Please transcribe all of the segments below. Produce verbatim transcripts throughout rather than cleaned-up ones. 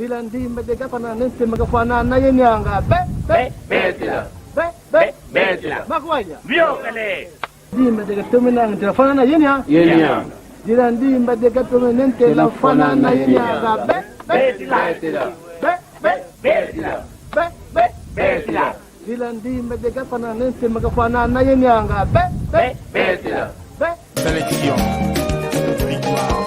Dila ndimba de kafwana ne ntema kafwana na ye nyanga. Be, be, be, dila. Be, be, be, dila. Makwanya. Vyokele. Ndimba de katome na ntema kafwana na ye nya-, ye nyanga. Dila ndimba de katome ne ntema kafwana na ye nyanga. Be, be, be, dila. Be, be, be, dila. Be, be, be, dila. Dila ndimba de kafwana ne ntema kafwana na ye nyanga. Be, be, be, dila. Be. Sélection. Victoire.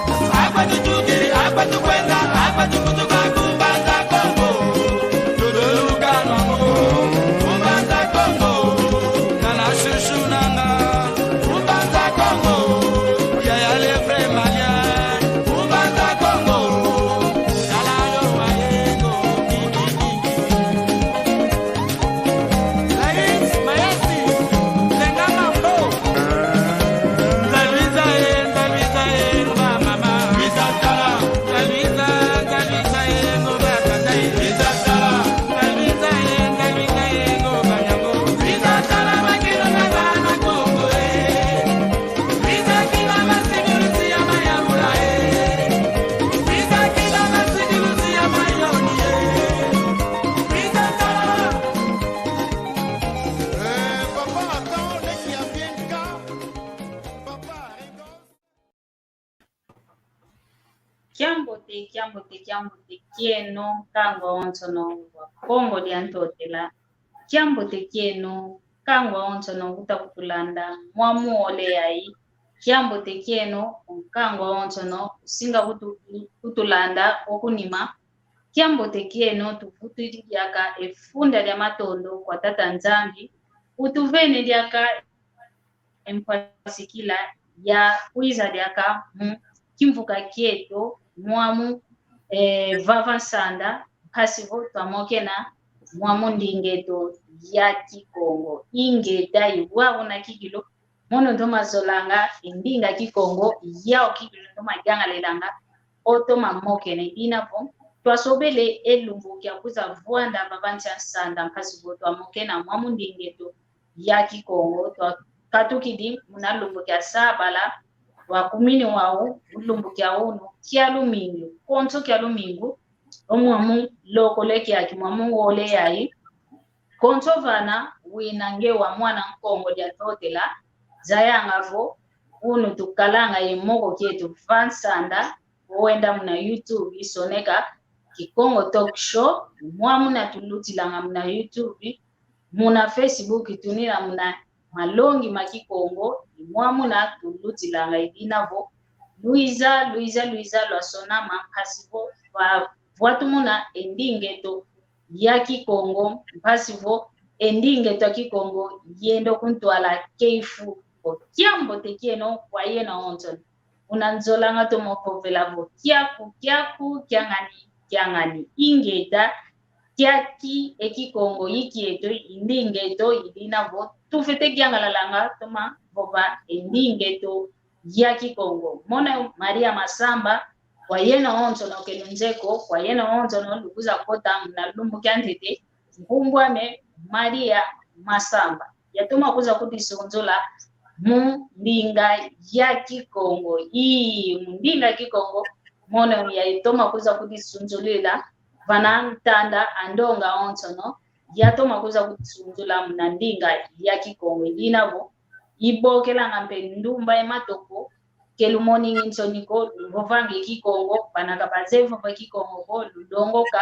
Kiambote, kiambote, kiambote kieno, nkangu awonsono wa Kongo dia Ntotela. Kiambote kieno, nkangu awonsono uta kutulanda mwamu ole yayi. Kiambote kieno, nkangu awonsono usinga kutu-, kutulanda okunima. Kiambote kieno, tuvutudi diaka e funda dia matondo kwa Tata Nzambi, utuvene diaka e mpasi kila ya kwiza diaka mu kimvuka kieto, mwamu, eh, vava nsanda, mpasi vo twamokena mwamu ndinga eto ya Kikongo. Ingeta, i wau una kikilu, mono ntoma zolanga e ndinga Kikongo, yau kikilu ntoma yangalelanga, o toma mokena. I dina vo twasobele e lumbu kia kwiza vwanda vava nsi a nsanda, mpasi vo twamokena mwamu ndinga eto ya Kikongo. Twakatukidi muna lumbu kia sabala, twakumini wau mu lumbu kia unu, kia lumingu, konso kia lumingu, o mwamu lokole kiaki, mwamu ole yayi. Konso vana wina nge wa mwana Nkongo dia Ntotela, zayanga vo unu tukalanga ye moko kieto va nsanda, wenda muna YouTube, isoneka Kikongo Talk Show, mwamu una tulutilanga muna YouTube, muna Facebook, tunina muna Malongi ma Kikongo, i mwamu una tulutilanga. I dina vo lwiza, lwiza, lwiza lwasonama, mpasi vo lwa vwatumuna e ndinga eto ya Kikongo, mpasi vo e ndinga eto ya Kikongo yenda kuntwala keifu. O kiambote kieno kwa yeno awonsono. Una nzolanga tomo vovela vo kiaku, kiaku, kiangani, kiangani. Ingeta, kiaki e Kikongo i kieto, i ndinga eto. I dina vo tufwete yangalalanga toma vova e ndinga eto ya Kikongo. Mono Maria Masamba, kwa yeno awonsono kenu nzeye ko, kwa yeno awonsono lukwiza kota muna lumbu kia ntete, nkumbu ame Maria Masamba. Yatoma kwiza kudisunzula mu ndinga ya Kikongo. Ii, mu ndinga Kikongo, mono yatoma kwiza kudisunzulila vana ntanda a ndonga awonsono, yatoma kwiza kudisunzula muna ndinga ya Kikongo. I dina vo ibokelanga mpe ndumba ye matoko, ke lumoningi nsoni ko, luvovanga e Kikongo, bana ka bazeye vova Kikongo ko, lulongoka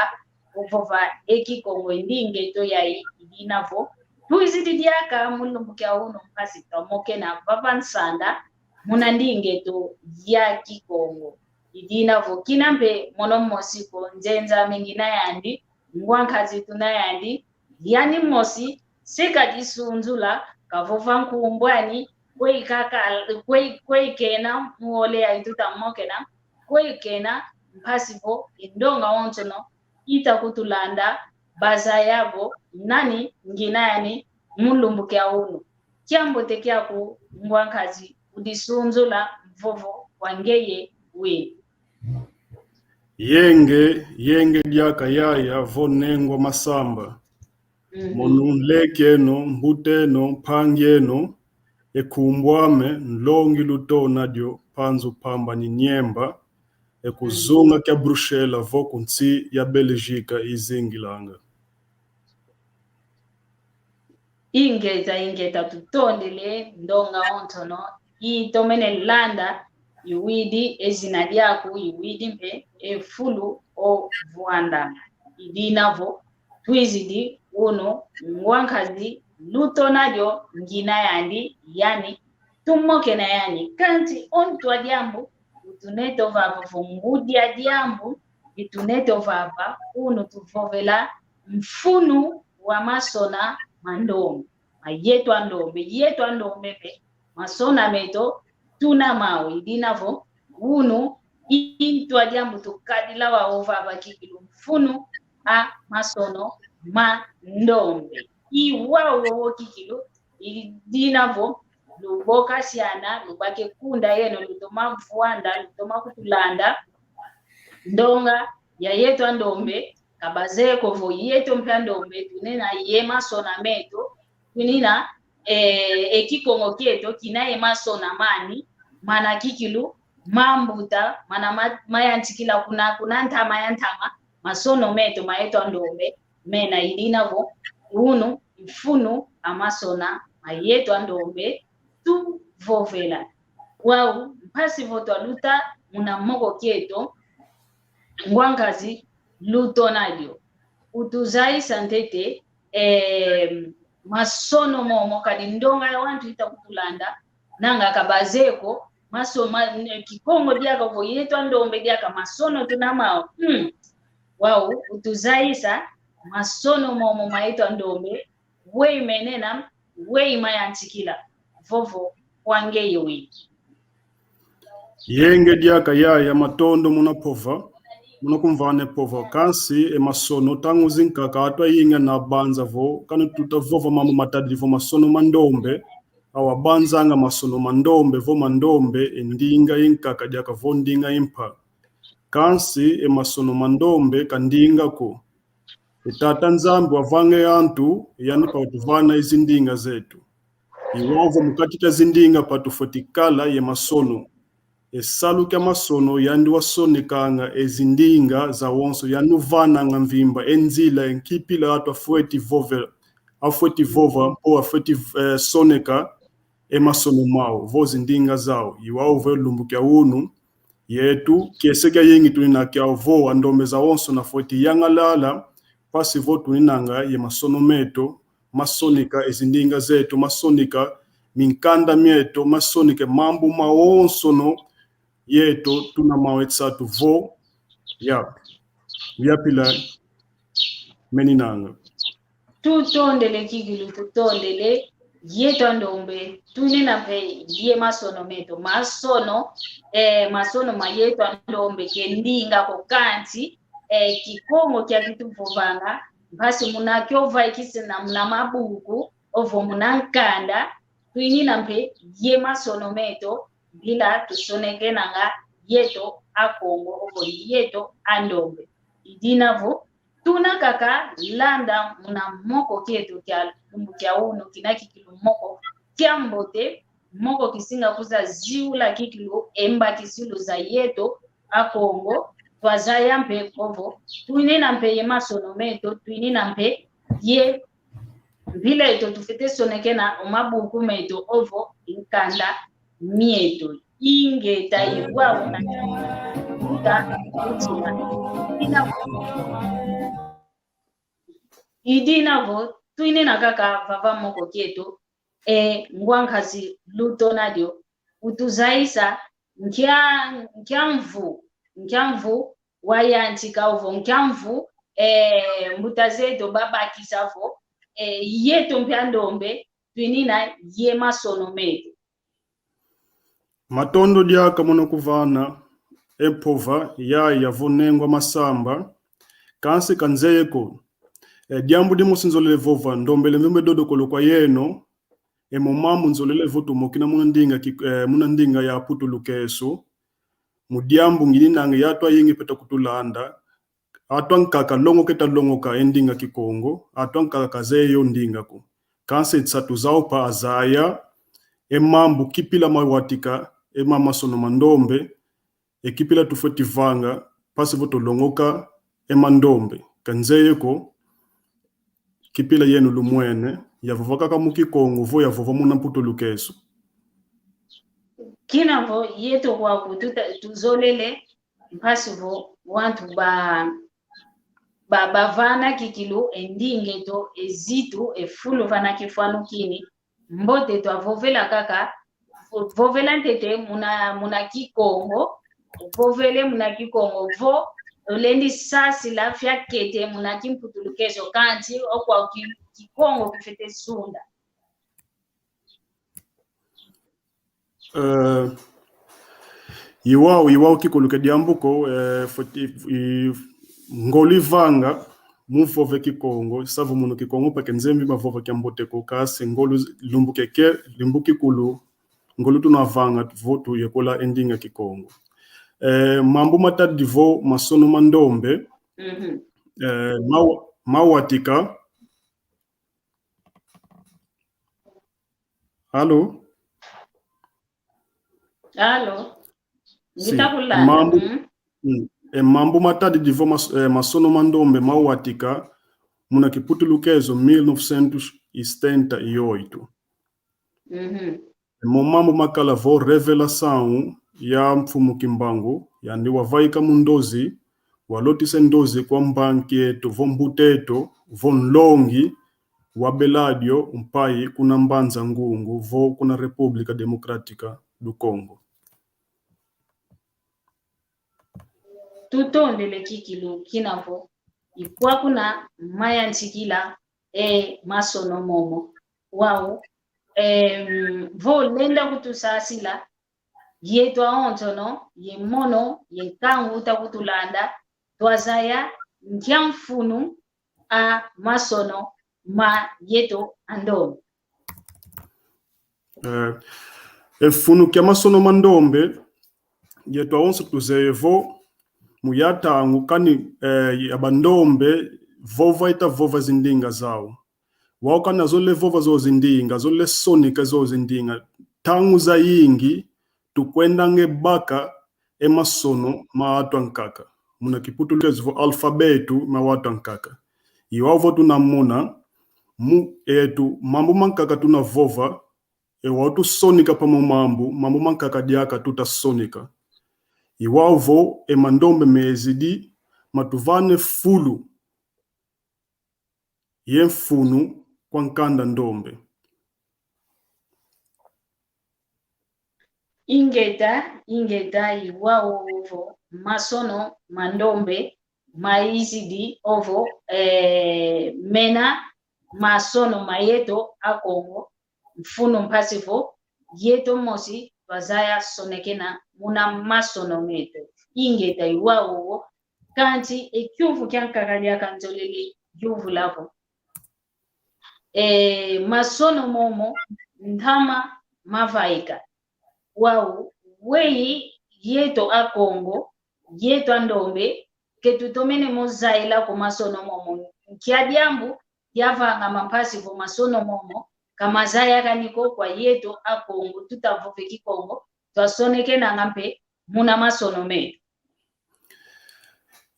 kuvova e Kikongo, e ndinga eto yayi. I dina vo twizidi diaka mu lumbu kia unu, mpasi twamokena vava nsanda muna ndinga eto ya Kikongo. I dina vo kina mpe mono mosi ko, nzenza ame ngina yandi, ngwa nkazi tuna yandi, yani mosi, se kadisunzula, kavova nkumbu ani, kwe kaka-, kwe, kwe kena mu ole yayi tuta mokena, kwe kena, mpasi vo e ndonga awonsono ita kutulanda, bazaya vo nani ngina yani mu lumbu kia unu. Kiambote kiaku ngwa nkazi, udisunzula mvovo kwa ngeye wina. Yenge, yenge diaka yaya vo nengwa Masamba. Mhm. Mono nleke eno, mbuta eno, mpangi eno, e nkumbu ame nlongi Lutona Dio Mpanzu Pamba ni Nyemba, e kuzunga kia Bruxelas vo ku nsi ya Belgica izingilanga. Ingeta, ingeta, tutondele ndonga ontono itomene landa, iwidi e zina diaku, iwidi mpe e fulu ovwanda. I dina vo twizidi unu ngwankazi Lutonadio, ngina yandi, yani tumokena yani. Kansi o ntu a diambu utunete ovava vo ngudi a diambu itunete ovava, unu tuvovela mfunu wa masona ma ndombe, ma yeto a ndombe, yeto a ndombe mpe masona meto tuna mau. I dina vo unu i ntu a diambu tukadila wau ovava kikilu, mfunu a masono ma ndombe. I wau wowo kikilu, i dina vo lubokasiana, lubake kunda yeno, lutoma vwanda, lutoma kutulanda ndonga ya yeto a ndombe, ka bazeye ko vo yeto mpe a ndombe tunina ye masona meto, tunina, eh, e Kikongo kieto kina ye masona mani, mana kikilu, mambuta, mana ma-, mayantikila kuna, kuna ntama ya ntama, masono meto ma yeto a ndombe, mena. I dina vo unu mfunu a masona ma yeto a ndombe tuvovela. Wau mpasi vo twaluta muna moko kieto, ngwankazi Lutonadio, utuzayisa ntete, eh, masono momo, kadi ndonga ya wantu ita kutulanda, nanga ka bazeye ko maso-, ma-, ne-, Kikongo diaka vo yeto a ndombe diaka masono tuna mau. Hmm. Wau utuzayisa masono momo ma yeto a ndombe, weyi menena, weyi mayantikila, vovo kwa ngeye weyi. Yenge diaka yaya, matondo muna pova, muna kumvana e pova. Kansi e masono, ntangu zinkaka atu ayingi anabanza vo, kani tuta vova mambu matadidi vo masono ma ndombe, awa abanzanga masono ma ndombe vo ma ndombe e ndinga inkaka diaka vo ndinga impa. Kansi e masono ma ndombe ka ndinga ko. E Tata Nzambi wavanga e antu, yandi pa watuvana e zindinga zeto. I wau vo mu kati kia zindinga pa tufweti kala ye masono. E salu kia masono yandi wasonekanga e zindinga zawonso, yandi uvananga mvimba e nzila, e nkipila atu afweti vovela, afweti vova, mpo afweti, eh, soneka e masono mau, vo zindinga zau. I wau vo e lumbu kia unu, yeto, kiese kiayingi tunina kiau vo, a ndombe zawonso nafweti yangalala, mpasi vo tuninanga ye masono meto, masoneka e zindinga zeto, masoneka minkanda mieto, masoneka mambu mawonsono yeto tuna mau e nsatu vo, ya, ya pila meninanga. Tutondele kikilu, tutondele. Yeto a ndombe, tunina mpe ye masono meto. Masono, eh, masono ma yeto a ndombe ke ndinga ko, kansi, eh, Kikongo kiaki tuvovanga, mpasi muna kio vaikisina muna mabuku, ovo muna nkanda, twinina mpe ye masono meto, mpila tusonekenanga yeto Akongo, ovo yeto a ndombe. I dina vo, tuna kaka landa muna moko kieto kia lumbu kia unu, kina kikilu moko kiambote, moko kisinga kuza ziula kikilu e mbakisilu za yeto Akongo, twazaya mpe ovo twinina mpe ye masono meto, twinina mpe ye mpila eto tufwete sonekena o mabuku meto, ovo nkanda mieto. Ingeta, i wau na uta utina. I dina vo, i dina vo, twinina kaka vava moko kieto, e ngwa nkazi Lutonadio, utuzayisa nkia, nkia mvu, nkia mvu wayantika, ovo nkia mvu, eh, mbuta zeto babakisa vo, eh, yeto mpe a ndombe twinina ye masono meto. Matondo diaka muna kuvana e mpova yaya vo nengwa masamba. Kansi ka nzeye ko. E, diambu dimosi nzolele vova, ndombele mvimba dodokolo kwa yeno. E mo mambu nzolele vo tumokina muna ndinga ki-, e, muna ndinga ya putulukeso. Mu diambu ngininanga ye atu ayingi peta kutulanda. Atu ankaka longoka eta longoka e ndinga Kikongo, atu ankaka kazeye yo ndinga ko. Kansi nsatu zau pa azaya e mambu kipila mawatika, e ma masono ma ndombe, E kipila tufweti vanga, mpasi vo tulongoka e mandombe. Ka nzeye ko, kipila yenu lumwene, yavova kaka mu Kikongo, vo yavova muna Mputulukezo. Kina vo yeto kwaku tuta-, tuzolele, mpasi vo wantu ba, ba, bavana kikilu, e ndinga eto, e zitu, e fulu vana kifwanukini, mbote twavovela kaka, vo-, vovela ntete muna, muna Kikongo, vovele muna Kikongo, vo ulendi sasila fiakete muna Kimputulukezo, kansi okwa ki-, Kikongo kifwete sunda. Eh, iwau, iwau kikuluke diambu ko, eh, fweti, i, ngolo ivanga, mu vova Kikongo, sa vo munu Kikongo pa ke nzeye mbi mavova kiambote ko, kansi ngolo lumbu keke, lumbu kikulu, ngolo tuna vanga, vo tuyekola e ndinga Kikongo. Eh, mambu matadidi vo masono ma ndombe, mhm, eh, mawa-, mawatika, Alo? Alo? Si, ngita kulanda. Mambu, mm. Mm. E mambu matadidi vo mas-, eh, masono ma ndombe mawatika muna Kiputulukezo mil novecentos e setenta e oito. Mhm. E mo mambu makala vo revelação ya Mfumu Kimbangu, yandi wavaika mu ndozi, walotisa e ndozi kwa mbanki eto, vo mbuta eto, vo nlongi wa Beladio Mpayi kuna Mbanza Ngungu, vo kuna República Democrática do Congo. Tutondele kikilu kina vo, i kwa kuna mayantikila e masono momo. Wau, em, vo lenda kutusasila, yeto awonsono, ye mono, ye nkangu uta kutulanda, twazaya nkia mfunu a masono ma yeto a ndombe. Eh, e mfunu kia masono ma ndombe, yeto awonso tuzeye vo, mu ya ntangu kani, eh, ya bandombe, vova ita vova zindinga zau. Wau kana zole vova zo zindinga, zole sonika zo zindinga. Ntangu zayingi, tukwendanga baka e masono ma atu ankaka. Muna Kiputulukezo vo alfabeto ma atu ankaka. I wau vo tuna muna, mu etu, mambu mankaka tuna vova, e wau tusonika pamo mambu, mambu mankaka diaka tuta sonika. I wau vo e mandombe mezidi, matuvana e fulu ye mfunu kwa nkanda ndombe. Ingeta, ingeta, i wau ovo masono ma ndombe maizidi ovo, eh, mena masono ma yeto a Kongo, mfunu mpasi vo yeto mosi twazaya sonekena muna masono meto. Ingeta, i wau ovo, kansi e kiuvu kiankaka diaka nzolele yuvula vo, e, masono momo ntama mavaika. Wau, weyi yeto a Kongo, yeto a ndombe, ke tutomene mo zayila ko masono momo. Nkia diambu diavangama mpasi vo masono momo ka mazayakani ko kwa yeto a Kongo, tuta vova e Kikongo, twasonekenanga mpe muna masono meto.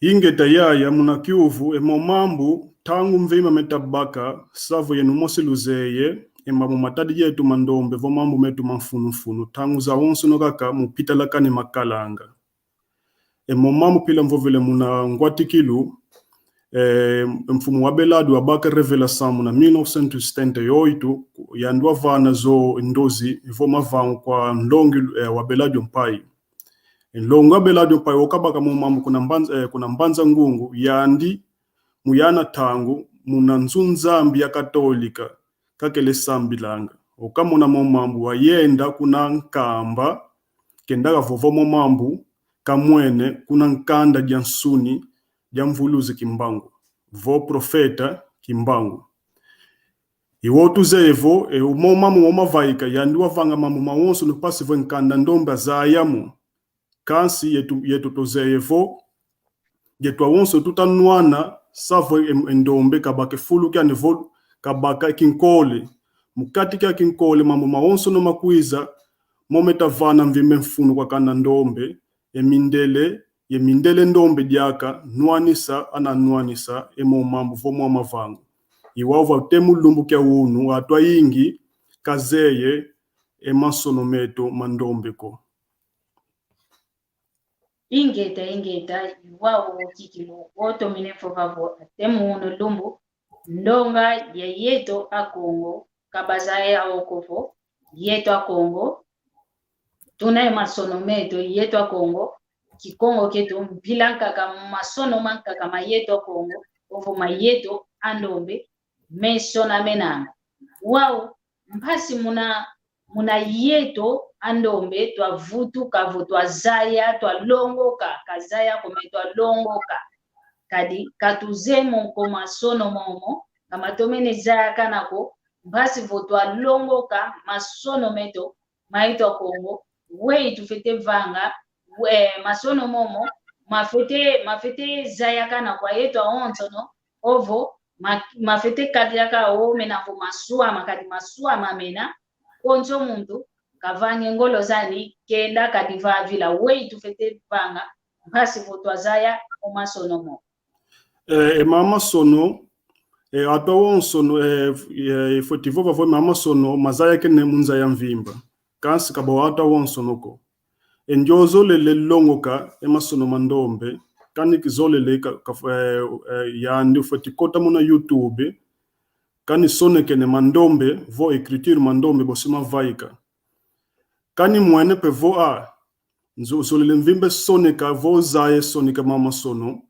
Ingeta yaya, muna kiuvu, e mo mambu, ntangu mvimba meta baka, sa vo yenu mosi luzeye, e mambu matadidi yeto mandombe, vo mambu meto ma mfunu mfunu, ntangu zawonsono kaka, mu mpita la kani makalanga. E mo mambu mpila mvovele muna ngwatikilu, eh, mfumu wa Beladio wabaka revelação muna mil novecentos e setenta e oito, yandi wavana zo ndozi, vo mavangu kwa nlongi, eh, wa Beladio Mpayi. Nlongi wa Beladio Mpayi, okabaka mo mambu kuna Mbanza, eh, kuna Mbanza Ngungu, yandi, mu yana ntangu, muna nzu Nzambi ya Katolika, kakele sambilanga. Okamona mo mambu wayenda kuna Nkamba, kenda kavova mo mambu, kamwene kuna nkanda dia nsuni dia Mvuluzi Kimbangu, vo profeta Kimbangu. I wau tuzeye vo, e, mo mambu mo mavaika, yandi wavanga mambu mawonsono mpasi vo e nkanda ndombe azaya mo. Kansi yetu, yetu tuzeye vo, yetu awonso tuta nwana, sa vo e, e ndombe kabaka e fulu kiani vo, kabaka e kinkole. Mu kati kia kinkole mambu mawonsono makwiza, mo meta vana mvimba e mfunu kwa nkanda ndombe, e mindele, ye mindele ndombe diaka nwanisa, ananwanisa e mo mambu vo mwa mavangu. I wau vo te mu lumbu kia unu, atu ayingi kazeye e masono meto ma ndombe ko. Ingeta, ingeta, i wau kikilu otomene vova vo ate mu unu lumbu, ndonga ya yeto Akongo, ka bazaya oko vo, yeto Akongo, tuna ye masono meto, yeto Akongo, Kikongo kieto, mpila nkaka, masono mankaka ma yeto Akongo, ovo ma yeto Andombe, mesonamenanga. Wau, mpasi muna, muna yeto Andombe, twavutuka vo twazaya, twalongoka, kazaya ko me twalongoka. Kadi ka tuzeye mo ko masono momo, ka matomene zayakana ko, mpasi vo twalongoka masono meto, ma yeto Akongo, weyi tufwete vanga, we, masono momo, mafwete, mafwete zayakana kwa yeto awonsono, ovo, ma, mafwete kadiaka o mena vo maswama, kadi maswama mena, konso muntu, kavange ngolo zani, kenda kadi vavila, weyi tufwete vanga, mpasi vo twazaya o masono mo. Eh, e mama sono, eh, atu awonsono, eh, f-, eh, fweti vova vo e mama sono, mazayakene mu nza ya mvimba. Kansi ka bo atu awonsono ko. E ndio ozolele longoka e masono ma ndombe, kani kizolele ka, ka, eh, eh, yandi ufweti kota muna YouTube, kani sonekene mandombe, vo écriture mandombe bosi mavaika. Kani mwene pe vo a, nzo-, uzolele mvimba soneka, vo zaye soneka mama sono,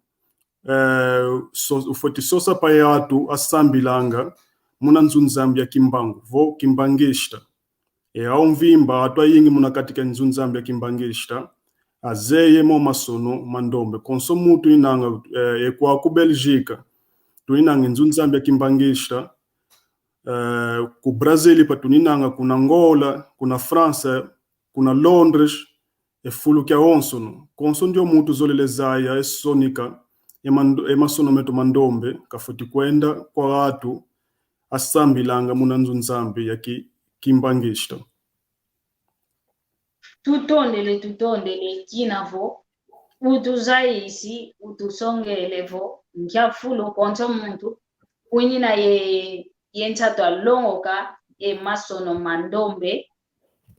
eh, so-, ufweti sosa pa ye atu asambilanga muna nzunzambi ya Kimbangu, vo Kimbanguista. E au mvimba, atu ayingi muna kati ka nzunzambi ya Kimbanguista, azeye mo masono mandombe. Konso mu tuninanga, eh, e kwa ku Belgique, tuninanga nzunzambi ya Kimbanguista, eh, ku Brasil pa tuninanga, kuna Angola, kuna France, kuna Londres, e fulu kia onsono. Konso ndio muntu zolele zaya, e soneka, e mando-, e masono meto mandombe, kafweti kwenda kwa atu asambilanga muna nzunzambi ya ki-, Kimbanguista. Tutondele, tutondele, kina vo utuzayisi, utusongele vo nkia fulu konso muntu winina ye, ye nsatu alongoka e masono mandombe,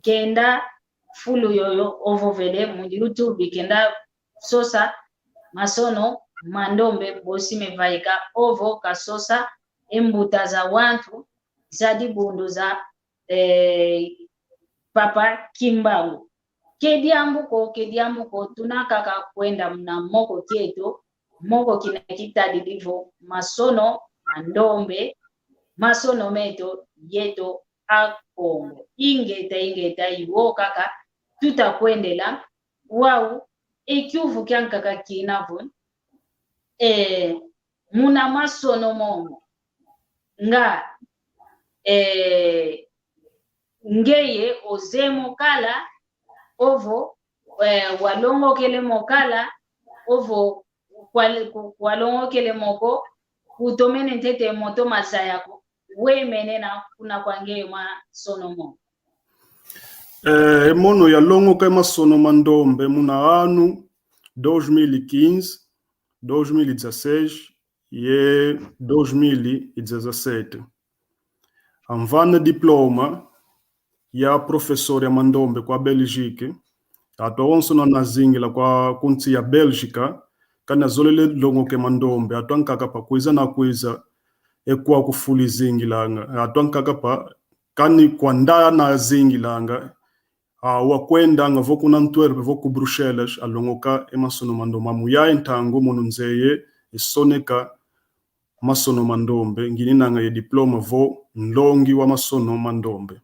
kenda fulu yoyo ovovele mu YouTube, kenda sosa masono mandombe bosi mevaika, ovo kasosa e mbuta za wantu za dibundu za, eh, Papa Kimbangu. Ke diambu ko, ke diambu ko, tuna kaka kwenda muna moko kieto, moko kina kitadidi vo masono mandombe, masono meto yeto Akongo. Ingeta, ingeta, i wo kaka tuta kwendela, wau, e kiuvu kiankaka kina vo, eh, muna masono momo, nga, eh, ngeye ozeye mo kala, ovo, eh, walongokele mo kala, ovo, kwal-, ku-, kwalongokele mo ko, kutomene ntete mo toma zaya ko, weyi menena kuna kwa ngeye masono mo. Eh, e mono yalongoka e masono mandombe muna anu dois mil e quinze, dois mil e dezasseis, ye dois mil e dezassete. Anvana diploma ya professor ya mandombe kwa Belgique. Atu awonsono anazingila kwa kunsi ya Belgique, kani azolele longoka e mandombe. Atu ankaka pa kwiza na kwiza, e kwa kufuli zingilanga. Atu ankaka pa, kani kwanda anazingilanga, a, wakwendanga vo kuna Antwerp, vo ku Bruxelas, alongoka e masono mandombe. Amu yayi ntangu mono nzeye e soneka masono mandombe, ngininanga ye diploma vo nlongi wa masono mandombe.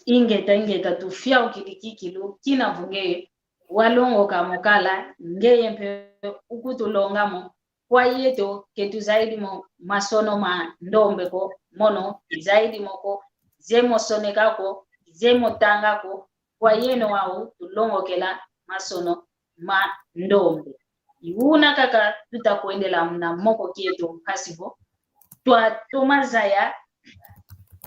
Ingeta, ingeta, tufiaukidi kikilu, kina vo ngeye walongoka mo kala, ngeye mpe ukutulonga mo, kwa yeto ke tuzaidi mo masono mandombe ko, mono kizaidi mo ko, zeye mo soneka ko, zeye mo tanga ko, kwa yeno wau tulongokela masono mandombe. I una kaka tuta kwendela muna moko kieto mpasi vo twatoma zaya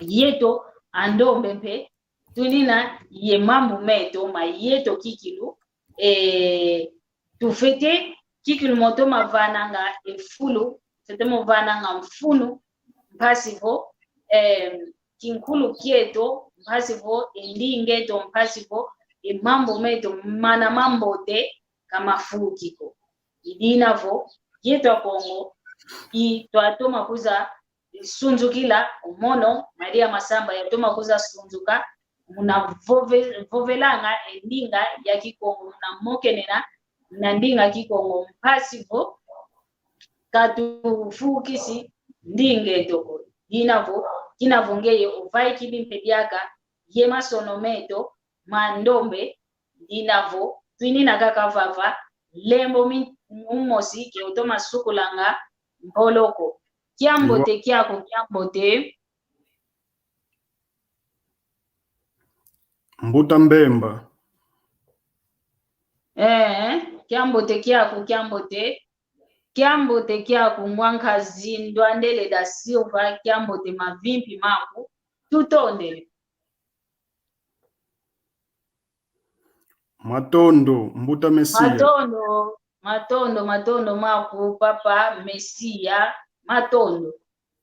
yeto Andombe mpe tunina ye mambu meto ma yeto kikilu, e, tufwete kikilu mo toma vananga e fulu, tufwete mo vananga mfunu, mpasi vo, e, kinkulu kieto, mpasi vo e ndinga eto, mpasi vo e mambu meto mana mambote ka mafuki ko. I dina vo yeto Akongo, i twatoma kwiza sunzukila, o mono Maria Masamba yatoma kwiza sunzuka muna vove-, vovelanga e ndinga ya Kikongo, muna mokenena na ndinga Kikongo, mpasi vo ka tufukisi ndinga eto ko. Dina vo, kina vo ngeye ovaikidi mpe diaka ye masono meto ma ndombe, dina vo twinina kaka vava, lembo mi-, umosi ke otoma sukulanga mpoloko. Kiambote kiaku, kiambote. Mbuta Mbemba. Eh, kiambote kiaku, kiambote. Kiambote kiaku ngwa nkazi Ndwandele da Silva, kiambote mavimpi maku. Tutondele. Matondo, Mbuta Mesia. Matondo, matondo, matondo maku, Papa Mesia, matondo.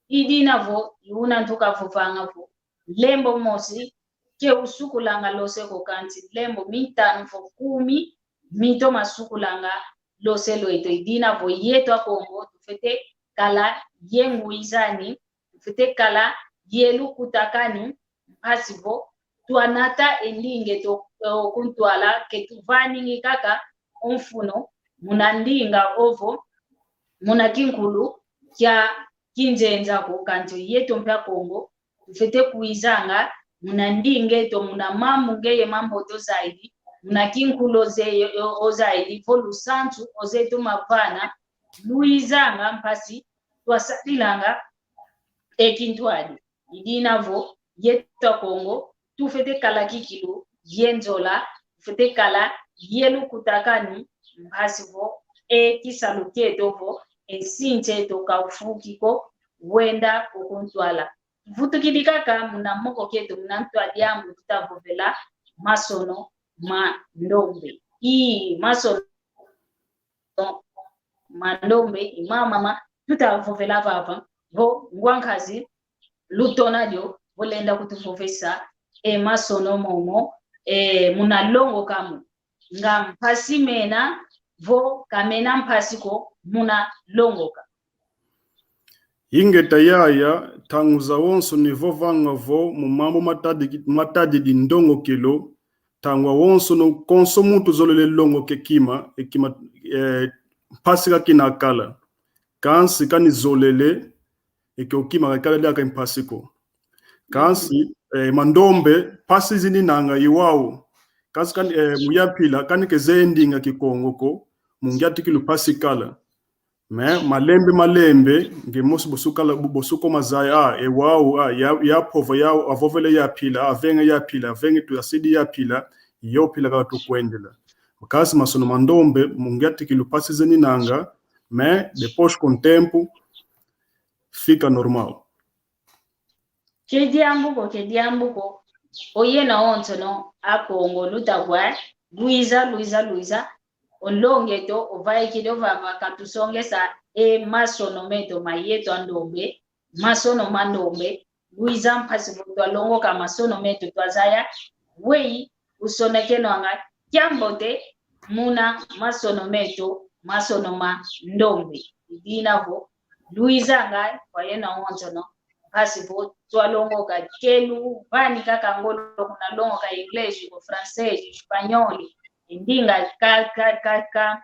I dina vo, i una ntuka vovanga vo, lembo mosi ke usukulanga lose ko, kansi lembo mitanu vo kumi mitoma sukulanga lose lweto. I dina vo yeto Akongo tufwete kala ye ngwizani, tufwete kala ye lukutakanu, mpasi vo twanata e ndinga eto, eh, kuntwala, ke tuvaningi kaka o mfunu muna ndinga ovo, muna kinkulu kia kinzenza ko, kansi yeto mpe Akongo tufwete kwizanga muna ndinga eto, muna mambu ngeye mambote ozaidi, muna kinkulu oze-, o-, ozaidi, vo lusansu oze toma vana, lwizanga mpasi twasadilanga e kintwadi. I dina vo yeto Akongo tufwete kala kikilu ye nzola, tufwete kala ye lukutakanu, mpasi vo e kisalu kieto vo e nsinsi eto ka ufuki ko, wenda o kuntwala. Tuvutukidi kaka muna moko kieto, muna ntu a diambu tuta vovela masono ma ndombe. I masono ma ndombe i mama ma tuta vovela vava, vo ngwa nkazi lutona dio, vo lenda kutuvovesa e masono momo, e, muna longoka mo. Nga mpasi mena, vo ka mena mpasi ko muna longoka. Ingeta yaya, ntangu zawonso ni vovanga vo mu mambu matadi-, matadidi ndongokelo, ntangu awonsono konso muntu zolele longoka e kima, e kima, eh, mpasi ka kina kala. Kansi kani zolele, e ke o kima ka kala diaka mpasi ko. Kansi, eh, mandombe, mpasi zininanga i wau. Kansi kani, eh, mu ya mpila, kani ke zeye ndinga Kikongo ko, mu ngyatikilu mpasi kala. Mais malembe, malembe, nge mosi bosi ukala, bo-, bosi uko mazaya, ah, e wau, ah, ya, ya mpova, ya, avovele ya mpila, ah, avenge ya mpila, avenge tu asidi ya mpila, yo mpila kaka tukwendela. Kansi masono mandombe, mu ngyatikilu mpasi zininanga, mais depois com tempo, fica normal. Ke diambu ko, ke diambu ko. Oyeno awonsono Akongo luta kwa, lwiza, lwiza, lwiza. O nlongi eto, ovaikidi ovava katusongesa e masono meto ma yeto andombe, masono mandombe, lwiza mpasi vo twalongoka masono meto twazaya, weyi usonekenwanga kiambote muna masono meto, masono mandombe. I dina vo, lwizanga kwa yeno awonsono, mpasi vo twalongoka kelu, vani kaka ngolo kuna longoka inglês, ko francês, espanhol, e ndinga ka, ka, ka, ka,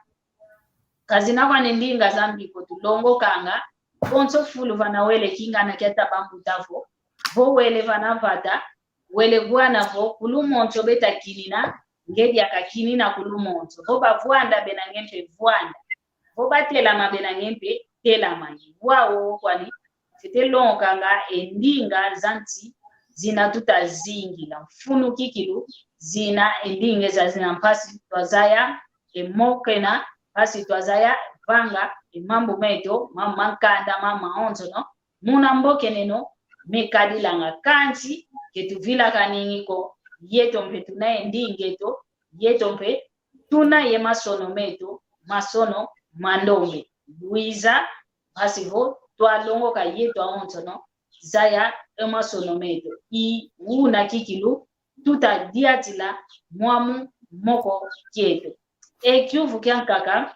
ka zina kwani ndinga za mbi ko tulongokanga, konso fulu vana wele kingana kia taba mbuta vo, vo wele vana vata, wele vwana vo, kulu monso beta kinina, nge diaka kinina kulu monso. Vo bavwanda bena nge mpe vwanda. Vo batelama bena nge mpe telama. Wau kwani, fwete longokanga e ndinga za nsi zina tuta zingila. Mfunu kikilu zina e ndinga za zina mpasi twazaya, e mokena mpasi twazaya vanga, e mambu meto, ma, ma nkanda, ma, mawonsono, muna mbokeneno mekadilanga, kansi ke tuvilakaningi ko yeto mpe tuna ye ndinga eto, yeto mpe tuna ye masono meto, masono ma ndombe. Lwiza, mpasi vo twalongoka yeto awonsono, zaya e masono meto. I wuna kikilu, tuta diatila mwamu moko kieto. E kiuvu kiankaka,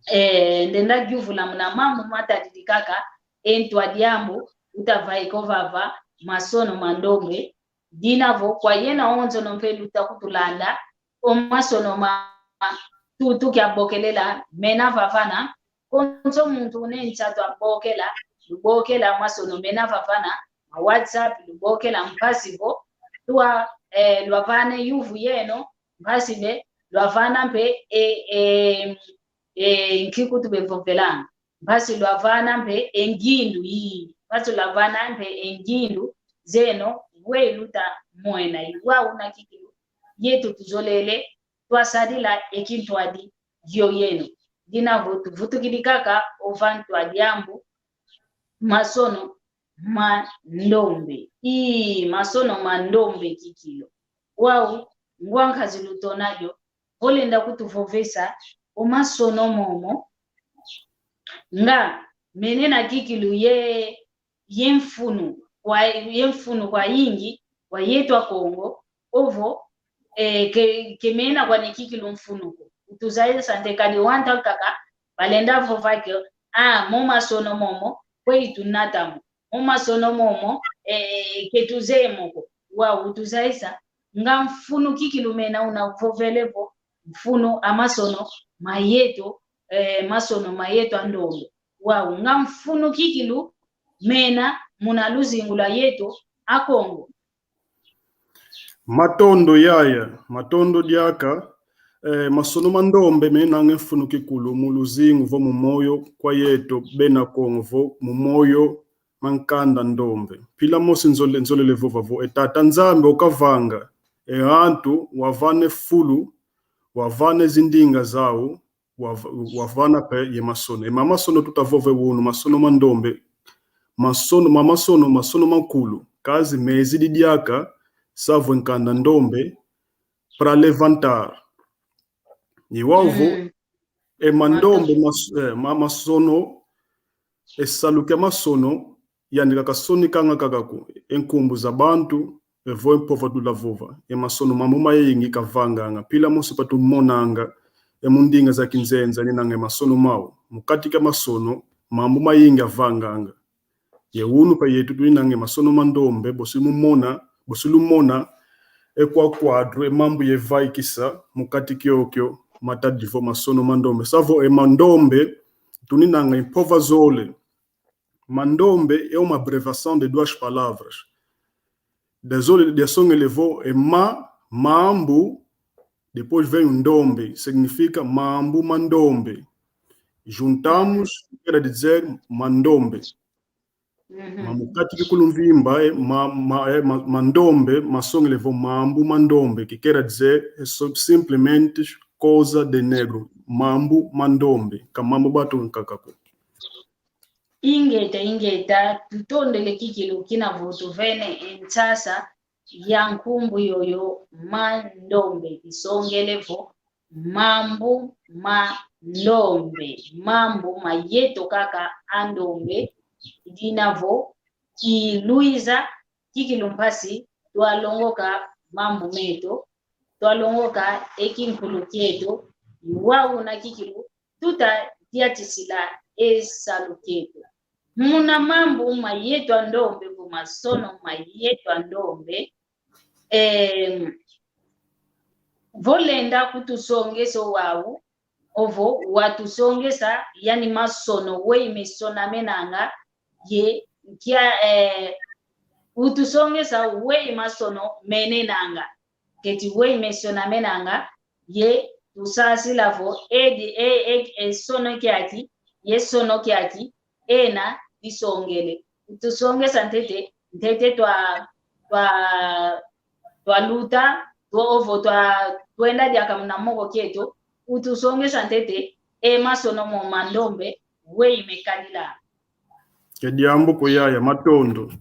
eh, ndenda kiuvula muna mambu matadidi kaka e ntwadi ambu utavaika ovava masono ma ndombe, dina vo kwa yena onsono mpe luta kutulanda, o masono ma tutu kia bokelela mena vavana, konso muntu une nsa twa bokela, lubokela masono mena vavana, ma WhatsApp lubokela mpasi vo, twa, eh, lwavana yuvu yeno, mpasi ve, lwavana mpe, e, e, e, nki kutu bevovelanga. Mpasi lwavana mpe e ngindu yi. Mpasi lwavana mpe e ngindu zeno we luta mwena. I wau una kikilu yetu tuzolele twasadila e kintwadi yoyeno. Dina vo tuvutukidi kaka ova ntwadi ambu masono ma ndombe. Ii, masono ma ndombe kikilu. Wau, ngwa nkazi lutona dio, vo lenda kutuvovesa o masono momo, nga mene na kikilu ye, ye mfunu kwa, ye mfunu kwayingi kwa yetu Akongo, ovo, eh, ke, ke mena kwani kikilu mfunu ko. Utuzayisa nte kadi wanta kaka, balenda vova ke, ah, mo masono momo, kwe itunata mo. Mo masono momo, eh, ke tuzeye mo ko. Wau utuzayisa, nga mfunu kikilu mena una uvovele vo, mfunu a masono ma yetu, eh, masono ma yetu a ndombe. Wau, nga mfunu kikilu mena muna luzingu lwa yetu Akongo. Matondo yaya, matondo diaka. Eh, masono ma ndombe menanga e mfunu kikulu mu luzingu vo mu moyo kwa yetu bena Kongo vo mu moyo ma nkanda ndombe. Mpila mosi nzole-, nzolele vova vo, e Tata Nzambi okavanga e antu, wavana e fulu, wavana e zindinga zau, wav-, wavana mpe ye masono. E ma masono tuta vova wunu, masono ma ndombe, masono ma masono, masono makulu, kazi mezidi diaka, sa vo e nkanda ndombe, pra levantar. I wau vo, mm, e ma ndombe, mas-, eh, ma masono, e salu kia masono, yandi ka kasonikanga kaka ko e nkumbu za bantu, evo e mpova tula vova. E masono mambu mayingi kavanganga. Mpila mosi pa tumonanga, e mu ndinga za kinzenza, ninanga e masono mau. Mu kati kia masono, mambu mayingi avanganga. Ye unu pa yetu tuninanga e masono ma ndombe, bosi mumona, bosi lumona, e kwa quadro, e mambu yevaikisa mu kati kiokio, matadi vo masono ma ndombe. Sa vo e ma ndombe, tuninanga e mpova zole. Ma ndombe é uma abreviação de duas palavras. Dezole, desongele vo é ma, mambu, depois vem o ndombe, significa mambu ma ndombe. Juntamos, quer dizer, ma ndombe. Uhum. Ma mu kati kikulu mvimba, é ma, ma, é ma, ma ndombe, masongele vo mambu ma ndombe, que quer dizer, é só, simplesmente coisa de negro. Mambu ma ndombe, ka mambu batu nkaka ko. Ingeta, ingeta, tutondele kikilu kina vo tuvene e nsasa ya nkumbu yoyo ma ndombe. Isongele vo mambu ma ndombe, mambu ma yeto kaka a ndombe, dina vo iluiza kikilu mpasi twalongoka mambu meto, twalongoka e kinkulu kieto, i wau una kikilu tuta diatisila e salu kieto. Muna mambu ma yeto a ndombe, vo masono ma yeto a ndombe, em, vo lenda kutusongesa wau, ovo watusongesa, yani masono weyi mesonamenanga, ye nkia, eh, utusongesa weyi masono menenanga. Keti weyi mesonamenanga, ye tusasila vo, edi, e, e, e, sono kiaki, ye sono kiaki, ena disongele. Utusongesa ntete, ntete twa, twa, twaluta, twa ovo, twa, twenda diaka muna moko kieto, utusongesa ntete, e masono mo ma ndombe, weyi mekadila. Ke diambu ko yaya, matondo.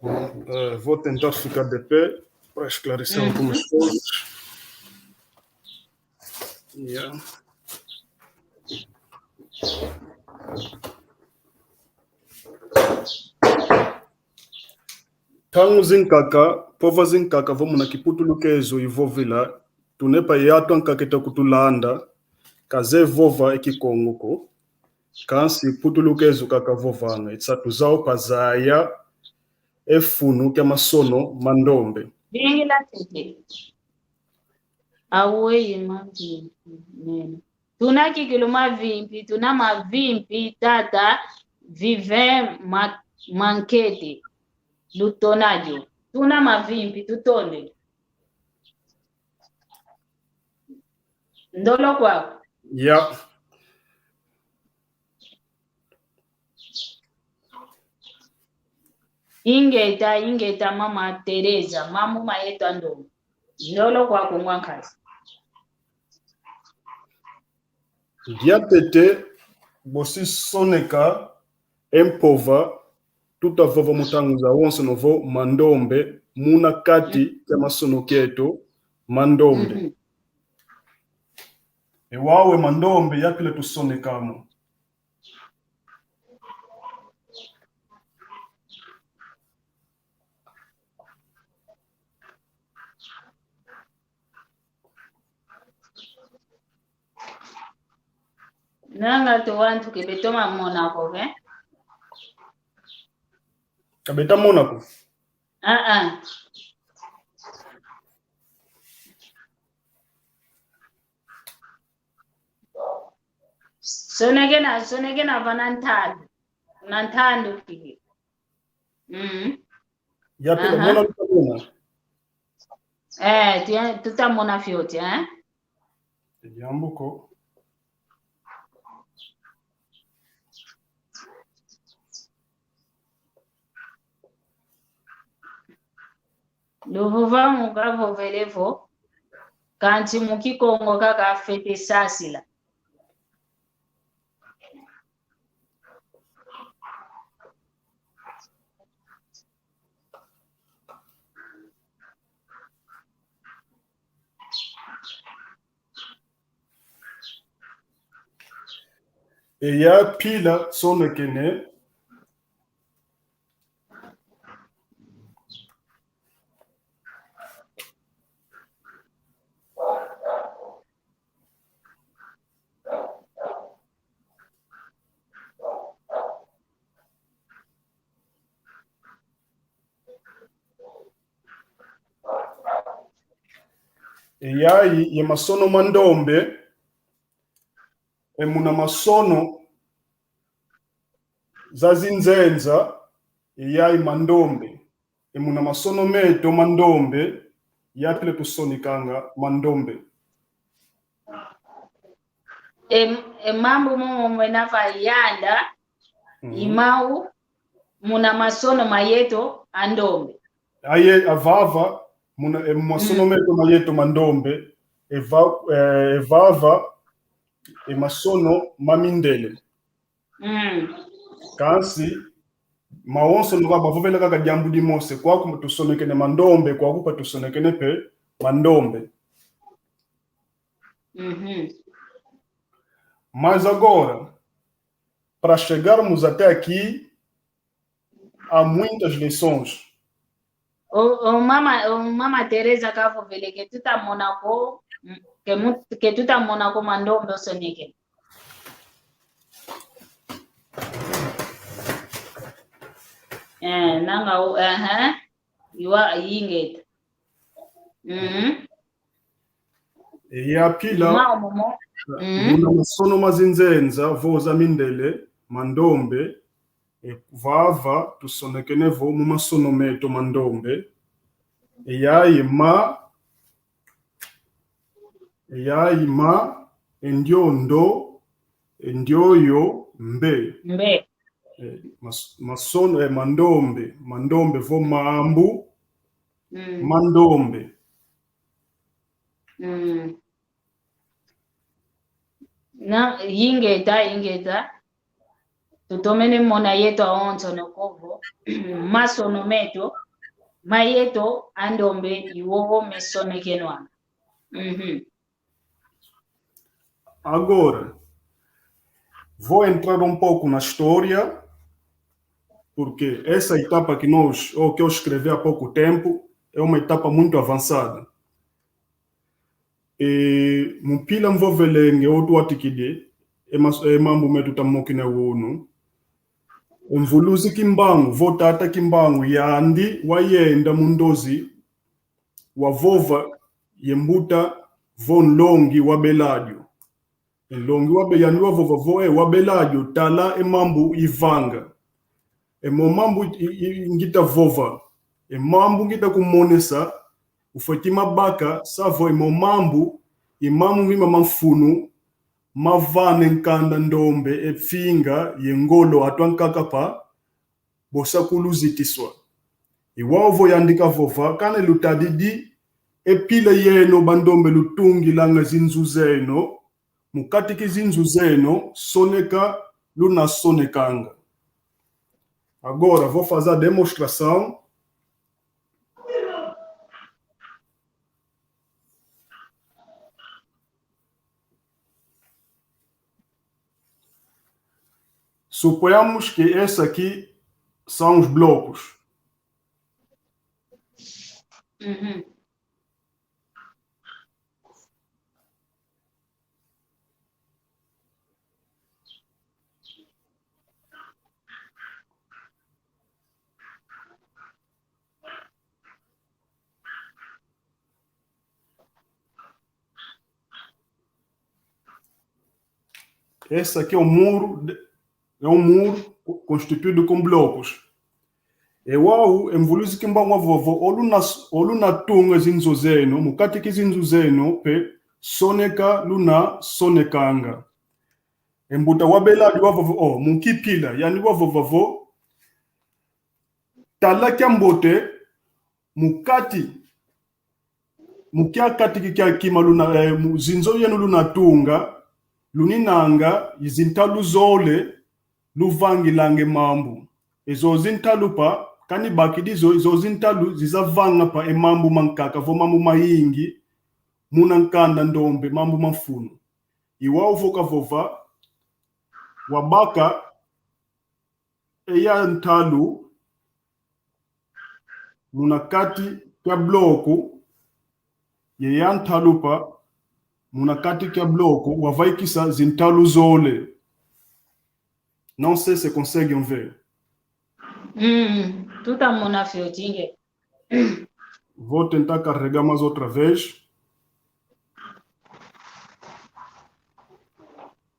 Bom, eh, vou tentar ficar de pé para esclarecer algumas coisas. Yeah. Ntangu zinkaka, mpova zinkaka vo muna kiputulukezo ivovela, tunepa yeto ankaka ita kutulanda, kazeye vova e Kikongo ko, kansi putulukezo kaka vovanga, e nsatu zau pa zaya e funu kia masono ma ndombe. Vingila tete. Awe ye mavimpi, nene. Tuna kikilu mavimpi, tuna mavimpi, tata, vive ma-, mankete. Lutonadio. Tuna mavimpi, tutonde. Ndolo kwaku. Ya. Ingeta, ingeta, mama Teresa, mamu mayeto a ndombe. Ndolo kwaku ngwa nkazi. Diatete, bosi soneka e mpova, tuta vova mu ntangu zawonsono vo mandombe, muna kati kia masono kieto, mandombe. Mhm. E wau e mandombe yapila tusoneka mo. Nanga tu wantu ke beto mamona ko, eh? Ka beta mona ko. Ah, ah. Sonekena, sonekena vana ntandu. Na ntandu kiki. Mm. Ya pila. Aha. Mona tuta mona. Eh, tia, tuta mona fioti, eh? Diambu ko. Luvova mu kavovele vo, kansi mu Kikongo kaka fwete sasila. E ya pila sonekene. E yayi ye masono ma ndombe, e muna masono za zinzenza, e yayi ma ndombe. E muna masono meto ma ndombe, ya pila tusonekanga ma ndombe. E, e mambu momo mwena vayanda, mhm, i mau muna masono mayeto a ndombe. Aye, avava, muna, e masono, mm, meto mayeto ma ndombe, e va-, e, e vava, e masono ma mindele. Mm. Kansi, mawonso nuka bavovela kaka diambu dimosi, kwaku tusonekene ma ndombe, kwaku pa tusonekene pe ma ndombe. Uhum. Mas agora, para chegarmos até aqui, há muitas lições. O, o mama, o mama Teresa kavovele ke tuta mona ko, ke mu-, ke tuta mona ko ma ndombe osonekene. Eh, nanga o, eh, eh. Iwa, ingeta. Uhum. E ya pila, mau momo, uhum, muna masono ma zinzenza, vo za mindele, ma ndombe, e vava, tusonekene vo mu masono meto ma ndombe, e yayi ma, e yayi ma, e ndio ndo, e ndioyo mbe. Mbe. E, mas-, masono, e, ma ndombe, ma ndombe vo mambu, mm, ma ndombe. Mm. Na, ingeta, ingeta. tutomene mona yeto awonso no kovo, masono meto, mayeto a ndombe i wowo mesonekenwanga. Mhm. Agora, vou entrar um pouco na história, porque essa etapa que nós, ou que eu escrevi há pouco tempo, é uma etapa muito avançada. E mpila mvovelenge o tuatikidi, e mas-, e mambu metu tamokina wunu. E mvuluzi Kimbangu, vo tata Kimbangu, yandi wayenda mu ndozi, wavova ye mbuta vo nlongi wa Beladio. E nlongi wa Be-, yandi wavova vo, e, wa Beladio, tala e mambu ivanga. E mo mambu i, i, ngita vova. E mambu ngita kumonesa, ufweti mabaka, sa vo e mo mambu, i mambu mima ma mfunu, mavana e nkanda ndombe, e finga, ye ngolo, atu ankaka pa, bosa kuluzitiswa. I wau vo yandi kavova, kane lutadidi, e pila yeno bandombe lutungilanga zinzu zeno, mu kati ki zinzu zeno, soneka, luna sonekanga. Agora, vou fazer a demonstração. Suponhamos que esse aqui são os blocos. Uhum. Esse aqui é um muro de, é um muro co-, constituído com blocos. E wau, e mvuluzi Kimbangu wavova, o luna s-, o luna tunga zinzo zeno, mu kati ki zinzo zeno, pe soneka luna sonekanga. E mbuta wa Beladi wavova, o, mu kipila, yandi wavova vo, tala kiambote, mu kati, mu kiakati ki kia kima luna, eh, mu zinzo yenu luna tunga, luninanga, i zintalu zole, luvangilanga e mambu. E zo zintalu pa, kani bakidi zo, e zo zintalu ziza vanga pa e mambu mankaka, vo mambu mayingi, muna nkanda ndombe, mambu ma mfunu. I wau vo kavova, wabaka, e ya ntalu, muna kati kia bloco, ye ya ntalu pa, muna kati kia bloco, wavaikisa zintalu zole. Não sei se conseguem ver. Hum, tutamona fioti nge. Vou tentar carregar mais outra vez.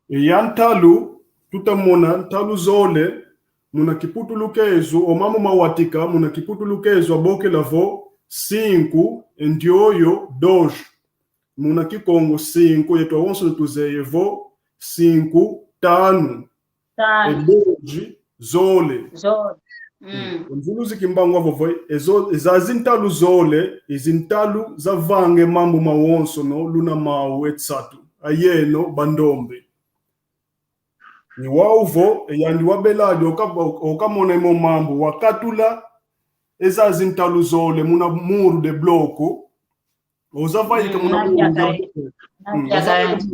E ya ntalu, tutamona ntalu zole, muna kiputulukezo, o mambu mawatika, muna kiputulukezo abokela vo, cinco, e ndioyo, dois. Muna Kikongo, cinco, yetu awonso tuzeye vo, cinco, tanu. Tanu. E dois, zole. Zole. Mm. Mm. E mvuluzi Kimbangu wavova, e zo-, e za zintalu zole, e zintalu zavanga e mambu mawonsono, luna mau e nsatu. Ayeno, bandombe. Ni wau vo, e yandi wa Beladi, oka-, okamona e mo mambu, wakatula, e za zintalu zole, muna muro de bloco, ozavaika muna muro za bloco. Mm, ozavaika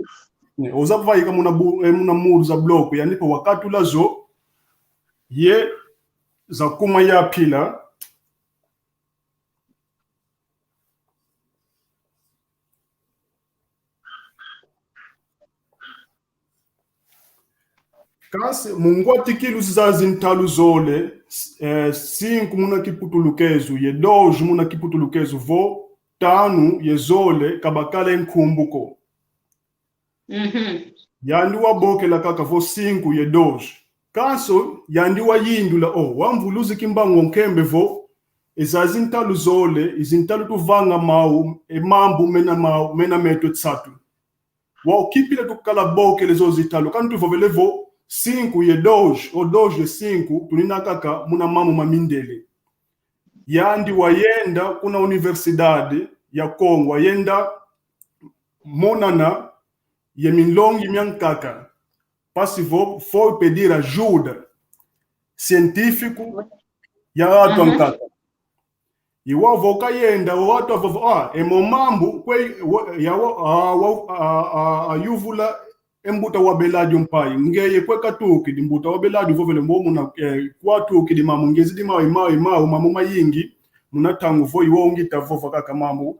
mu-, eh, ozavaika muna bu-, eh, muna muro za bloco, yandi pe wakatula zo, ye zakuma ya pila. Kansi, mu ngwatikilu za zintalu zole, eh, cinco muna kiputulukezo, ye dois muna kiputulukezo vo, tanu ye zole, kabakala e nkumbu ko. Mhm. Yandi wabokela kaka vo cinco ye dois. Kansi, yandi wayindula, o, wamvuluzi Kimbangu nkembe vo, e za zintalu zole, e zintalu tuvanga mau, e mambu mena mau, mena meto e nsatu. Wau kipila tukala bokele zo zintalu, kani tuvovele vo cinco ye dois, o dois ye cinco, tunina kaka muna mambu ma mindele. Yandi wayenda kuna Universidade ya Kongo, wayenda monana ye minlongi miankaka. Pasi vo foi pedir ajuda. científico ya atu ankaka. Iwau vo kayenda, o atu avova, ah, emo mambu, kwe, wa, ya wa, ah, wa, ah, ah, ayuvula, e mbuta wa Beladio mpai. Ngeye kwe katukidi, mbuta wa Beladio vovele mo muna, eh, kwatukidi mamu, ngezidi mau, mau, mau, mamu mayingi, muna ntangu vo iwo ngita vova kaka mamu,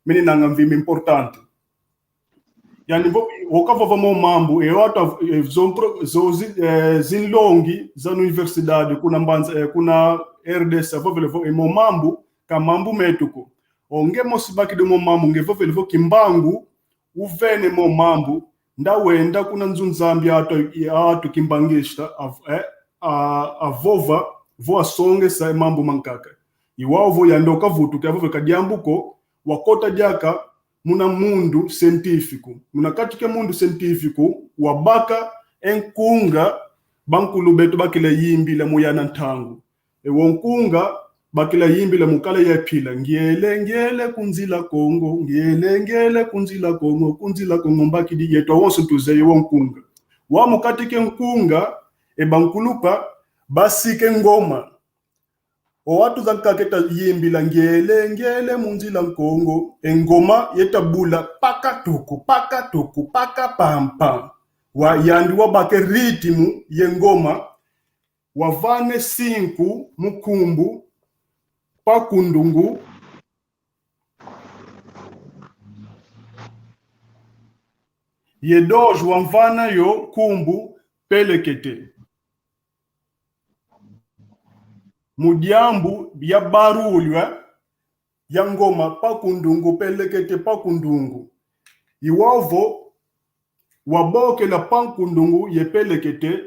mini nanga mvimba importante. Yani vo, okavova mo mambu, e watu, e, zo mpro-, zo zi-, e, zinlongi za universidade kuna Mbanza, e, kuna R D C, avovele vo, e mo mambu, ka mambu metu ko. O nge mosi bakidi mo mambu, nge vovele vo Kimbangu, uvene mo mambu, nda wenda kuna nzunzambi atu, atu kimbanguista, av-, e, a, avova, vo asongesa e mambu mankaka. Iwau vo yandi okavutuka, avovele ka diambu ko, wakota diaka, muna mundu científico. Muna kati kia mundu científico, wabaka e nkunga bankulu beto bakila yimbila mu yana ntangu. E wo nkunga bakila yimbila mu kala ya pila. Ngiele, ngiele ku nzila Kongo, ngiele, ngiele ku nzila Kongo, ku nzila Kongo mbakidi, yeto awonso tuzeye wo nkunga. Wa mu kati kia nkunga, e bankulupa, basike ngoma. O atu zankaka eta yimbila ngiele, ngiele mu nzila Nkongo, e ngoma yeta bula paka tuku, paka tuku, paka pampa. Wa yandi wabaka e ritmo ye ngoma, wavana e cinco mu nkumbu, pakundungu, ye dois wamvana yo nkumbu, pelekete. Mu diambu dia barulho ya ngoma, pakundungu, pelekete, pakundungu. Iwau vo wabokela pakundungu ye pelekete,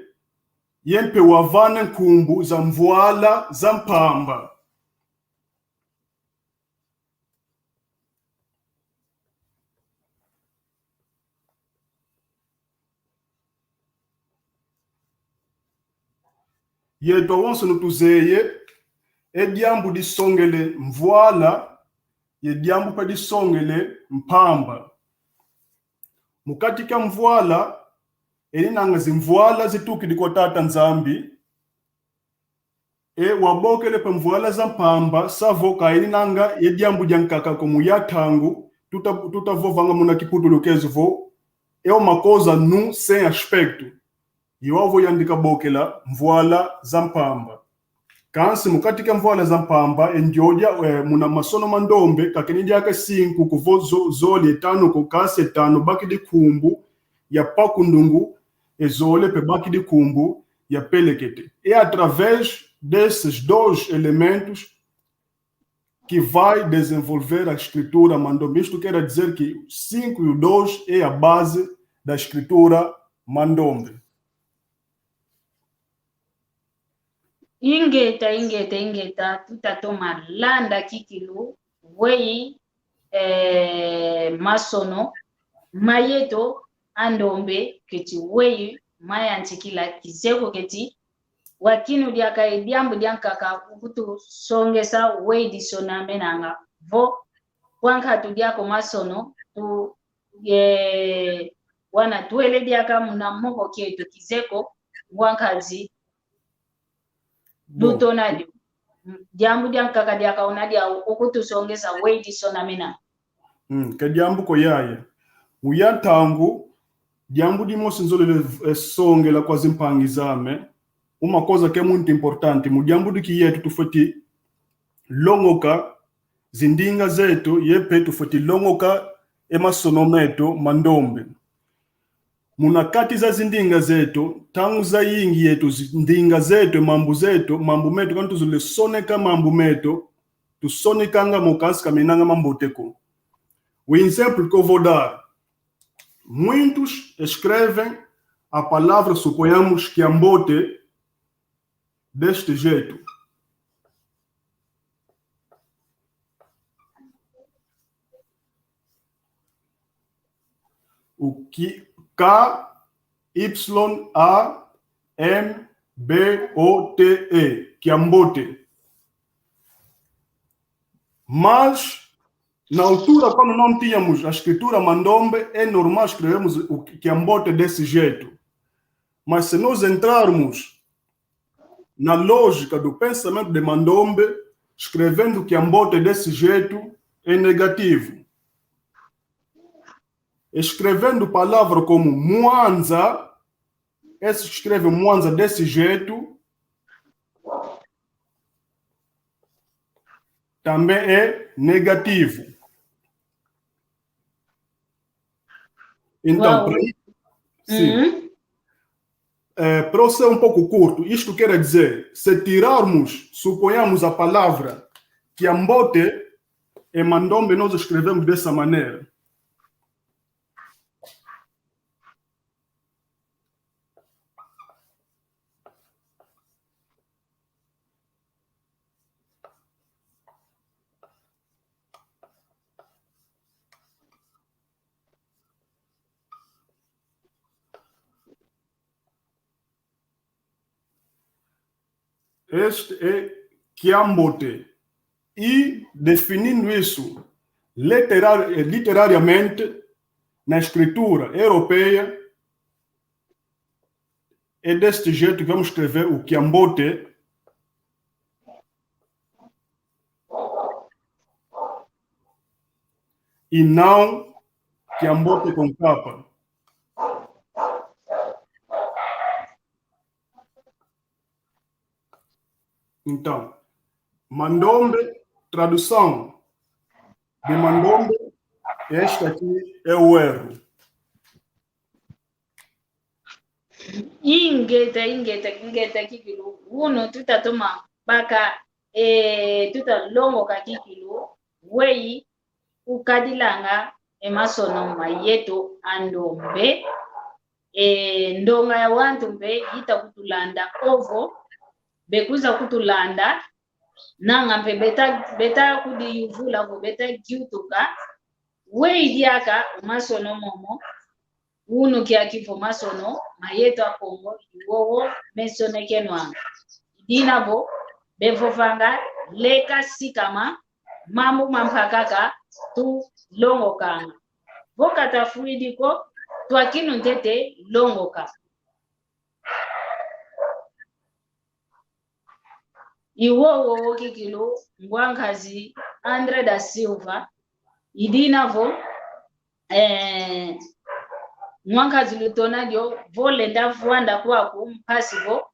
ye mpe wavana nkumbu za mvwala za mpamba. Yeto awonsono tuzeye, e diambu disongele mvwala, ye diambu mpe disongele mpamba. Mu kati kia mvwala, eninanga zimvwala zitukidi kwa Tata Nzambi, e wabokele mpe mvwala za mpamba, sa vo ka eninanga ye diambu diankaka ko mu ya ntangu, tuta, tuta vovanga muna kiputulukezo vo, e o makoza nu sem aspecto. Iwau vo yandi kabokela mvwala za mpamba. Kansi mu kati kia mvwala za mpamba, e ndiodia, eh, muna masono ma ndombe, ka kena diaka cinco ko vo zo-, zole, tanu ko, kansi tanu bakidi nkumbu ya pakundungu, e zole mpe bakidi nkumbu ya pelekete. É através desses dois elementos que vai desenvolver a escritura mandombe. Isto quer dizer que cinco e o dois é a base da escritura mandombe. Ingeta, ingeta, ingeta, tuta toma landa kikilu, weyi, eh, masono, ma yeto, a ndombe, keti weyi, mayantikila, kizeko keti, wakinu diaka e diambu diankaka ukutusongesa weyi disonamenanga. Vo, ngwanka tudia ko masono, tu, ye, wana twele diaka muna moko kieto kizeko, ngwanka zi, bon, dutona dio. Diambu diankaka diaka una dia ukutusongesa weyi disonamena. Mm, ke diambu ko yaya. Mu ya ntangu, diambu dimosi nzolele, eh, songela kwa zimpangi zame. Uma koza ke muito importante. Mu diambu di kieto tufweti longoka zindinga zeto, ye mpe tufweti longoka e masono meto ma ndombe. Muna kati za zindinga zeto, ntangu zayingi yeto zi-, ndinga zeto, mambu zeto, mambu meto, kantu tuzolele soneka mambu meto, tusonekanga mo kansi ka menanga mambote ko. O exemplo que eu vou dar, muitos escrevem a palavra, suponhamos, Kiambote, deste jeito. O que K Y A M B O T E, Kiambote. Mas, na altura, quando não tínhamos a escritura mandombe, é normal escrevermos o Kiambote desse jeito. Mas se nós entrarmos na lógica do pensamento de Mandombe, escrevendo Kiambote desse jeito, é negativo. Escrevendo palavra como Mwanza, esse que escreve Mwanza desse jeito, também é negativo. Então, para isso, sim. É, para eu ser um pouco curto, isto quer dizer, se tirarmos, suponhamos a palavra Kiambote, em Mandombe nós escrevemos dessa maneira. Este é Kiambote. E definindo isso literar-, eh, literariamente, na escritura europeia, é deste jeito que vamos escrever o Kiambote e não Kiambote com capa. Então, Mandombe, tradução de Mandombe, este aqui é o erro. Ingeta, ingeta, ingeta kikilu. Unu tuta toma baka, eh, tuta longoka kikilu. Weyi ukadilanga e masono ma yeto a ndombe. E ndonga ya wantu mpe yita kutulanda ovo, bekwiza kutulanda, nanga mpe beta, beta kudiyuvula vo beta kiutuka. Weyi diaka o masono momo, unu kiaki vo masono ma yeto a Kongo, i wowo mesonekenwanga. I dina vo bevovanga: leka sikama, mambu mampakaka tulongokanga. Vo ka tafwidi ko, twakinu ntete longoka. I wowo kikilu ngwankazi André da Silva, i dina vo, eh, ngwankazi Lutonadio, vo lenda vwanda kwaku mpasi vo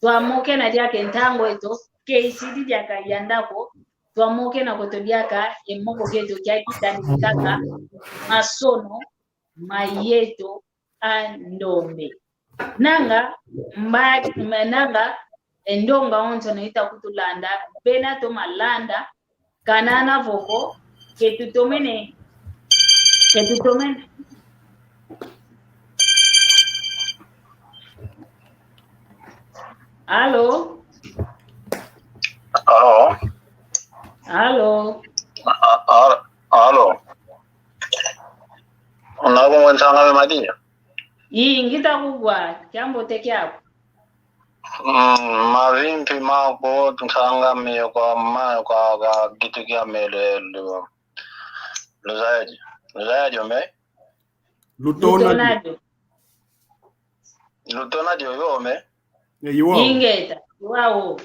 twamokena diaka e ntangu eto, ke isidi diaka yanda ko, twamokena kweto diaka e moko keto, kiaki tandi kaka masono ma yeto a ndombe. Nanga, mba, nanga, e ndonga onso no ita kutulanda, bena toma landa, kanana voko, ke tutomene, ke tutomene. Alo? Alo? Alo? A-, a-, alo? Una kumwe nsanga me madinya? Ii, ngita kugwa, kiambote kiaku. Mm, mavimpi maku, nsanga me kwa ma-, kwa, kwa gitu kia me lu-, lu-, luzaya dio. Luzaya dio me? Lutona dio. Lutona dio. Lutona dio yo me? E, iwo. Ingeta, iwau.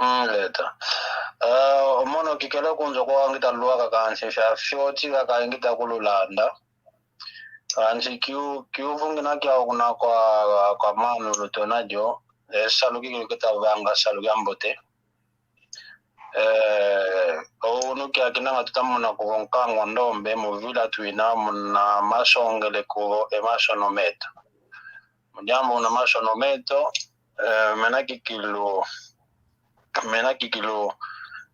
Ingeta. Eh, o mono kikele kunzo kwa ngita lwaka kansi fia fioti kaka ngita kululanda. Kansi kiu-, kiuvu ngina kiau kuna kwa, kwa mano Lutona dio. E, salu kikilu kita vanga, salu kiambote. Eh, unu kiaki nanga tuta mona kuvo nkangu a ndombe mu vila twina muna masongele kuvo e masono meto. Mu diambu muna masono meto, eh, mena kikilu, mena kikilu,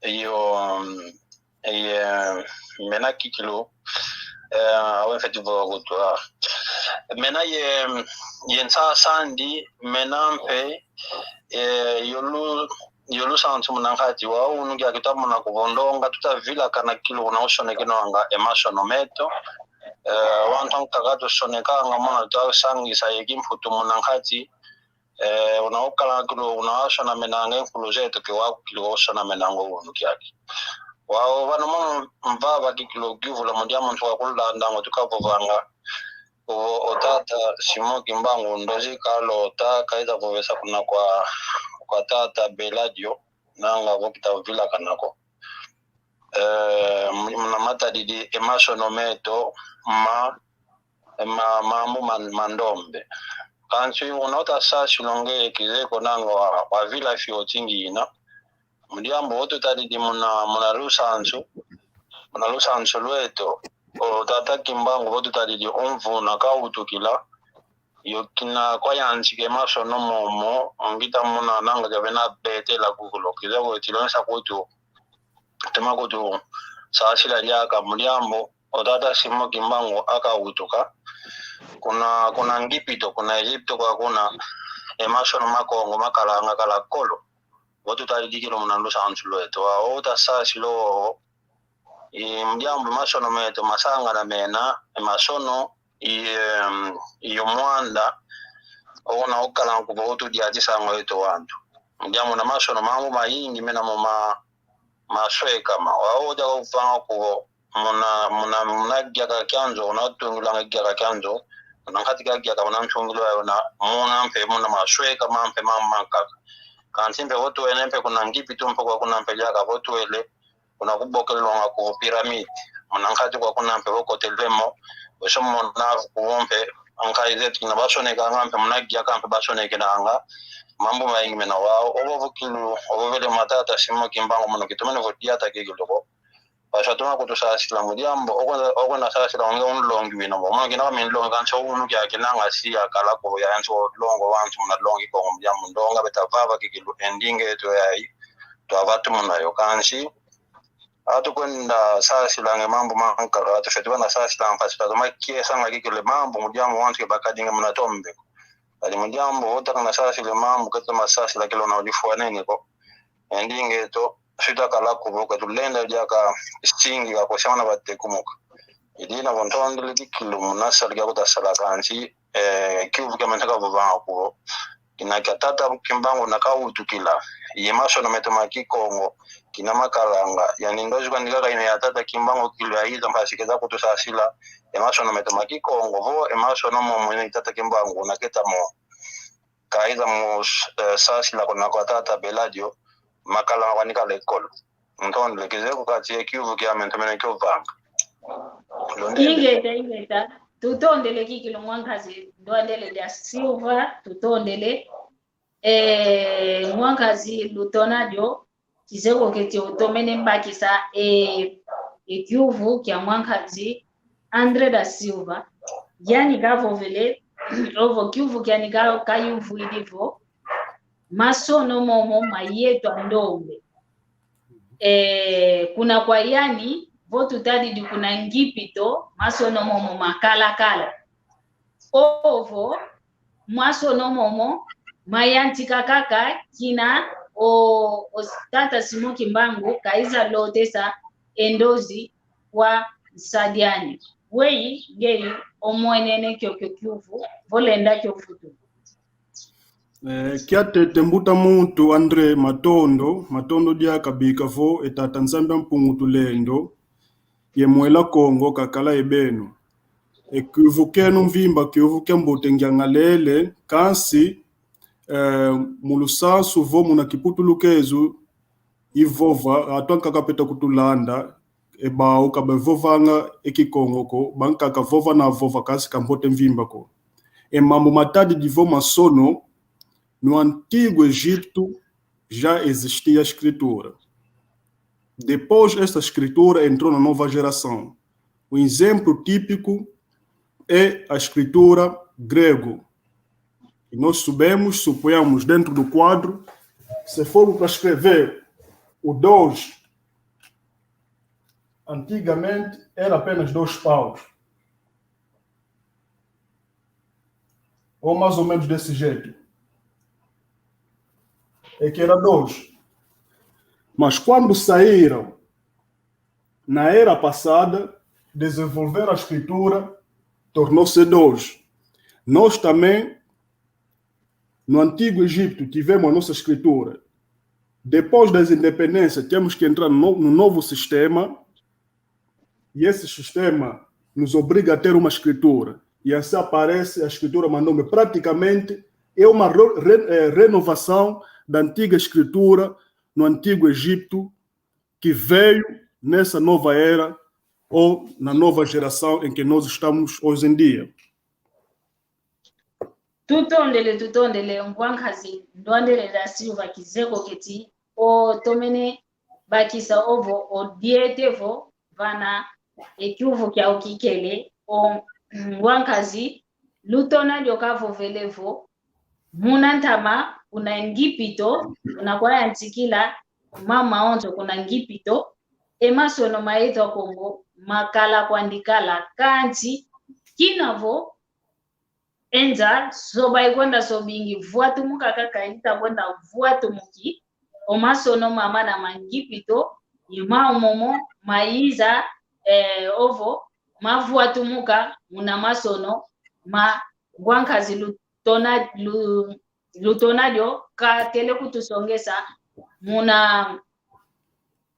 iyo, mm, iye, mena kikilu, eh, awe mfeti vo kutu, ah. Mena ye, ye nsa sandi, mena mpe, eh, yolu, yolu santu muna nkati wa unu kiaki tuta mona kuvo ndonga tuta vilakana kikilu kuna usonekenwanga e masono meto. Eh, wantu ankaka tusonekanga mona tuta sangisa ye kimputu muna nkati. Eh, una ukala kikilu, una wasonamenanga e nkulu zeto ke waku kikilu wasonamenanga unu kiaki. Wau vana mono mvava kikilu kiuvula mu diambu ntu wakulanda ngo tukavovanga. o, o tata Simon Kimbangu ndozi kalota, kaita kuvesa kuna kwa, kwa tata Beladio, nanga vo kita vilakana ko. Eh, muna matadidi e masono meto ma, ma, mambu ma, ma ndombe. Kansi una uta sasi longe kizeko nanga wa, wa vila fioti ngina. Mu diambu vo tutadidi muna, muna lusansu, muna lusansu lweto, o tata Kimbangu vo tutadidi o mvuna kautukila, yo kina kwa yantika e masono momo, ngita muna nanga kavena betela kukulo, kiza kwe tilonesa kutu, tuma kutu sasila diaka mu diambu, o tata Simon Kimbangu akautuka, kuna, kuna Ngipito, kuna Egipto kwa kuna, e masono ma Kongo makalanga kala kolo. Vo tutadidi kilo muna lusansu lweto, wa o uta sasi lo, i mu diambu masono meto masangana mena, e masono, i, em, i o mwanda, ona ukala nkuba utudiatisanga yeto wantu. Mu diambu na masono mambu mayingi mena mo ma, masweka ma. Wa o uta kuvanga kubo, muna, muna, muna giaka kianzo, una utungilanga giaka kianzo, muna nkati ka giaka muna ntungilo yayo na, muna mpe, muna masweka, mampe, mambu mankaka. Kansi mpe vo tuwele mpe kuna Ngipito mpe kwa kuna mpe diaka vo tuwele, kuna kubokelwanga ku pyramide. Muna nkati kwa kuna mpe vo kotele mo, weso mona vo kubo mpe, nkayi zeto kina basonekanga mpe, muna giaka mpe basonekelanga, mambu mayingi mena wau, ovo vo kilu, ovo vele matata Simon Kimbangu mono kitumene vo diata kikilu ko. Basi atuma kutusasila mu diambu, okwenda, okwenda sasila onge unlongi wina mo. Mono kina kami nlongi kansi unu kia kinanga si akala ko ya nsi o longo wantu muna longi ko mu diambu ndonga beta vava kikilu e ndinga eto yayi. Twavatu muna yo kansi. Atu kwenda sasila nge mambu mankaka, atu fetu kwenda sasila mpasi, atu makiesa nga kikilu mambu mu diambu wantu ke bakadinga muna tombe ko. Kadi mu diambu, vo uta kana sasila mambu, keto masasila kilo na udifwanene ko. E ndinga eto, suita kala kubo, ketulenda diaka singi ka kosa mana batekumuka. I dina vo ntondele kikilu muna sala kia kuta sala kansi, eh, kiuvu kia mena kavovanga kubo. Kina kia tata Kimbangu na kautukila. Ye masono meto ma Kikongo, kina makalanga. Yani ndozi kwandi kaka ina ya tata Kimbangu kikilu ya ita mpasi keza kutusasila. Ye masono meto ma Kikongo, vo, ye masono momo ina tata Kimbangu na keta mo. Kaiza mu, eh, sasila kuna kwa tata Beladio, makala kwani kala ekolo. Ntondele kizeko kati ye kiuvu kiame ntomene kiovanga. Londele. Ingeta, ingeta. Tutondele kikilu ngwankazi Ndwandele da Silva, tutondele. Eh, ngwankazi Lutonadio, kizeko keti otomene mbakisa, eh, e kiuvu kia ngwankazi André da Silva, yani kavovele, ovo kiuvu kiani ka, kayuvwidi vo, masono momo ma yeto a ndombe. Eh, kuna kwa yani, vo tutadidi kuna Ngipito, masono momo makalakala. Ovo, masono momo, mayantika kaka kina o, o tata Simon Kimbangu kaiza lotesa e ndozi kwa nsadi ani. Weyi, ngeyi, omwenene kiokio kiuvu, vo lenda kio futu. Eh, kiatete mbuta muntu André, matondo, matondo diaka bika vo e Tata Nzambi a Mpungu Tulendo, ye Mwela Kongo kakala ye beno. E kiuvu kieno mvimba, kiuvu kia mbote ngiangalele, kansi, eh, mu lusansu vo muna kiputulukezo, ivova, atu ankaka peta kutulanda, e bau ka bavovanga e Kikongo ko, bankaka vova na vova kansi ka mbote mvimba ko. E mambu matadidi vo masono, no Antigo Egito já existia a escritura. Depois, esta escritura entrou na nova geração. Um exemplo típico é a escritura grego. E nós sabemos, suponhamos, dentro do quadro, se for para escrever o dois, antigamente era apenas dois paus. Ou mais ou menos desse jeito. É que era dois. Mas quando saíram, na era passada, desenvolveram a escritura, tornou-se dois. Nós também, no Antigo Egito, tivemos a nossa escritura. Depois das independências, temos que entrar no, no novo sistema, e esse sistema nos obriga a ter uma escritura. e assim aparece a escritura Mandombe. Praticamente, é uma re-, re-, eh, renovação da antiga escritura no Antigo Egito, que veio nessa nova era ou na nova geração em que nós estamos hoje em dia. Tutondele, tutondele, ngwankazi Ndwandele da Silva Kizeko keti, otomene bakisa ovo o diete vo vana e kiuvu kiau kikele, o ngwankazi Lutona Dio kavovele vo, muna ntama kuna Ngipito, kuna kwayantikila mama onzo kuna Ngipito, e masono ma yeto a Kongo makala kwandi kala, kansi kina vo e nza soba ikwenda sobingi, vwatumuka kaka ita kwenda vwatumuki, o masono mamana ma Ngipito, i mau momo mayiza, eh, ovo mavwatumuka muna masono ma ngwankazi Lutona, Lu-, Lutona Dio katele kutusongesa muna,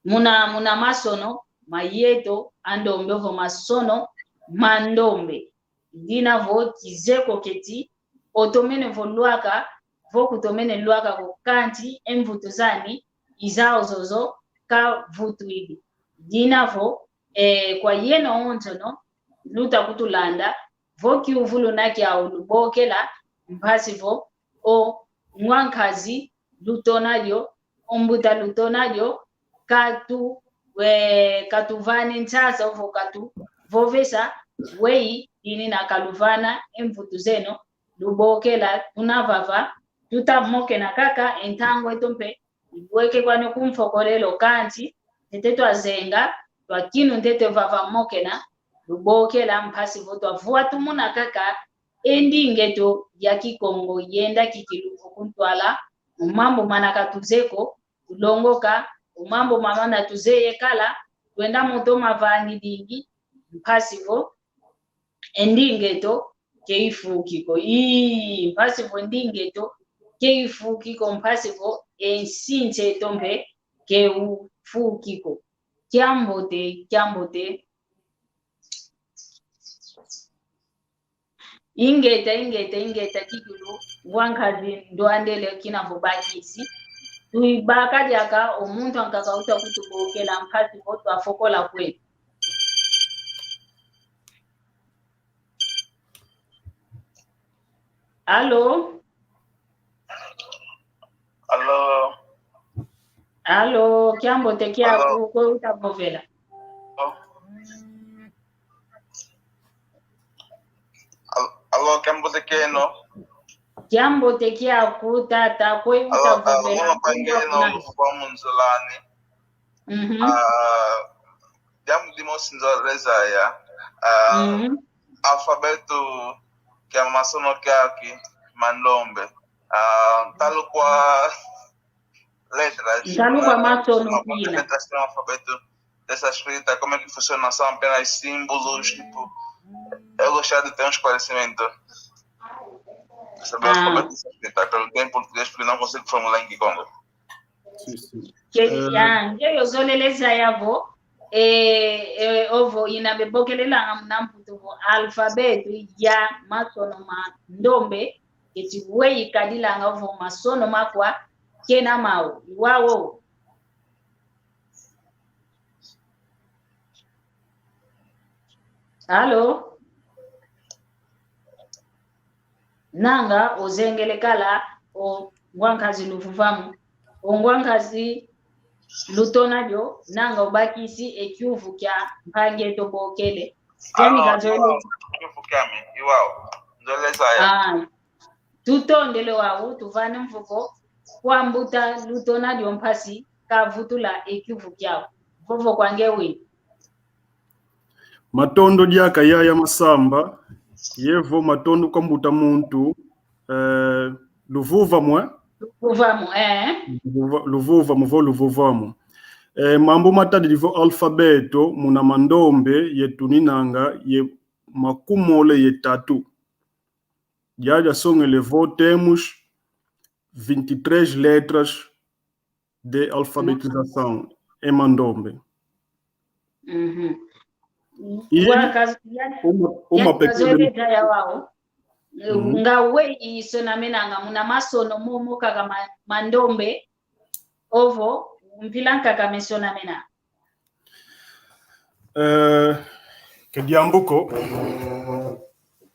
muna, muna masono ma yeto a ndombe, ovo masono ma ndombe. Dina vo Kizeko keti, otomene vo lwaka, vo kutomene lwaka ko, kansi e mvutu zani i zau zozo kavutwidi. Dina vo, eh, kwa yeno onsono luta kutulanda, vo kiuvu luna kiau lubokela, mpasi vo o ngwankazi Lutona Dio, o mbuta Lutona Dio, katu, eh, katuvane nsasa, ovo katuvovesa, weyi, dina kaluvana e mvutu zeno, lubokela, tuna vava, tuta mokena kaka, e ntangu eto mpe, ibweke kwani kumfokolelo, kansi ntete twazenga, twakinu ntete vava mokena, lubokela, mpasi vo twavwatumuna kaka e ndinga eto ya Kikongo yenda kikilu vo kuntwala, o mambu mana katuzeye ko, tulongoka, o mambu mamana tuzeye kala, twenda moto mavangidingi, mpasi vo e ndinga eto ke ifuki ko. Ii, mpasi vo ndinga eto ke ifuki ko, mpasi vo e nsinsi eto mpe ke ufuki ko. Kiambote, kiambote. Ingeta, ingeta, ingeta kikilu, ngwankazi Ndwandele, kina vo bakisi. Tuibaka diaka o muntu ankaka uta kutubokela, mpasi vo twafokola kwetu. Alo? Alo? Alo, kiambote kiaku, kwe uta vovela? Al-, alo, kiambote kieno? Kiambote kiaku, tata, kwe uta vovela? Alo, alo, mono kwangeno, kwa munzulani. Mhm. Ah, diambu dimosi nzolele zaya. Ah, mhm. Alfabetu kia masono kiaki ma ndombe. Ah, ntalu kwa letras. Ntalu kwa masono kina. Letras tem um alfabeto dessa escrita, como é que funciona, são apenas símbolos, tipo, eu gostaria de ter um esclarecimento. Saber o alfabeto dessa escrita, pelo que tem em português, porque não consigo formular em kikongo. Sim, sim. Ke-, eh, ya, nge yo zolele zaya vo, eh, eh, ovo ina bebokelelanga muna Mputu vo alfabeto ya masono ma ndombe, keti weyi kadilanga vo masono makwa kena mau, wau. Alo? Nanga ozengele kala o ngwankazi Luvuvamu. O ngwankazi Lutona Dio, nanga obakisi e kiuvu kia mpangi eto bokele. Alo, zeni kazole. Iwau, kiuvu kiame, iwau. Nzolele zaya. Ah. Tutondele wau, tuvane mvuko, kwa mbuta Lutona Dio mpasi kavutula e kiuvu kiau. Vovo kwa nge wina. Matondo diaka yaya Masamba, yevo matondo kwa mbuta muntu, eh, Luvuvamu, eh? Luvuvamu, eh. Luvuva-, Luvuvamu, vo Luvuvamu. Eh, mambu matadidi vo alfabeto muna mandombe ye tuninanga ye makumole ye tatu. Dia diasongele vo temos vinte e três letras de alfabetização e mandombe. Mhm. Iye, wakazu-, ya-, uma, uma ya pekele. Kazwele ya wau. Mhm. Nga weyi isonamenanga muna masono momo kaka ma-, mandombe, ovo, mpila nkaka mesonamena. Eh, ka diambu ko.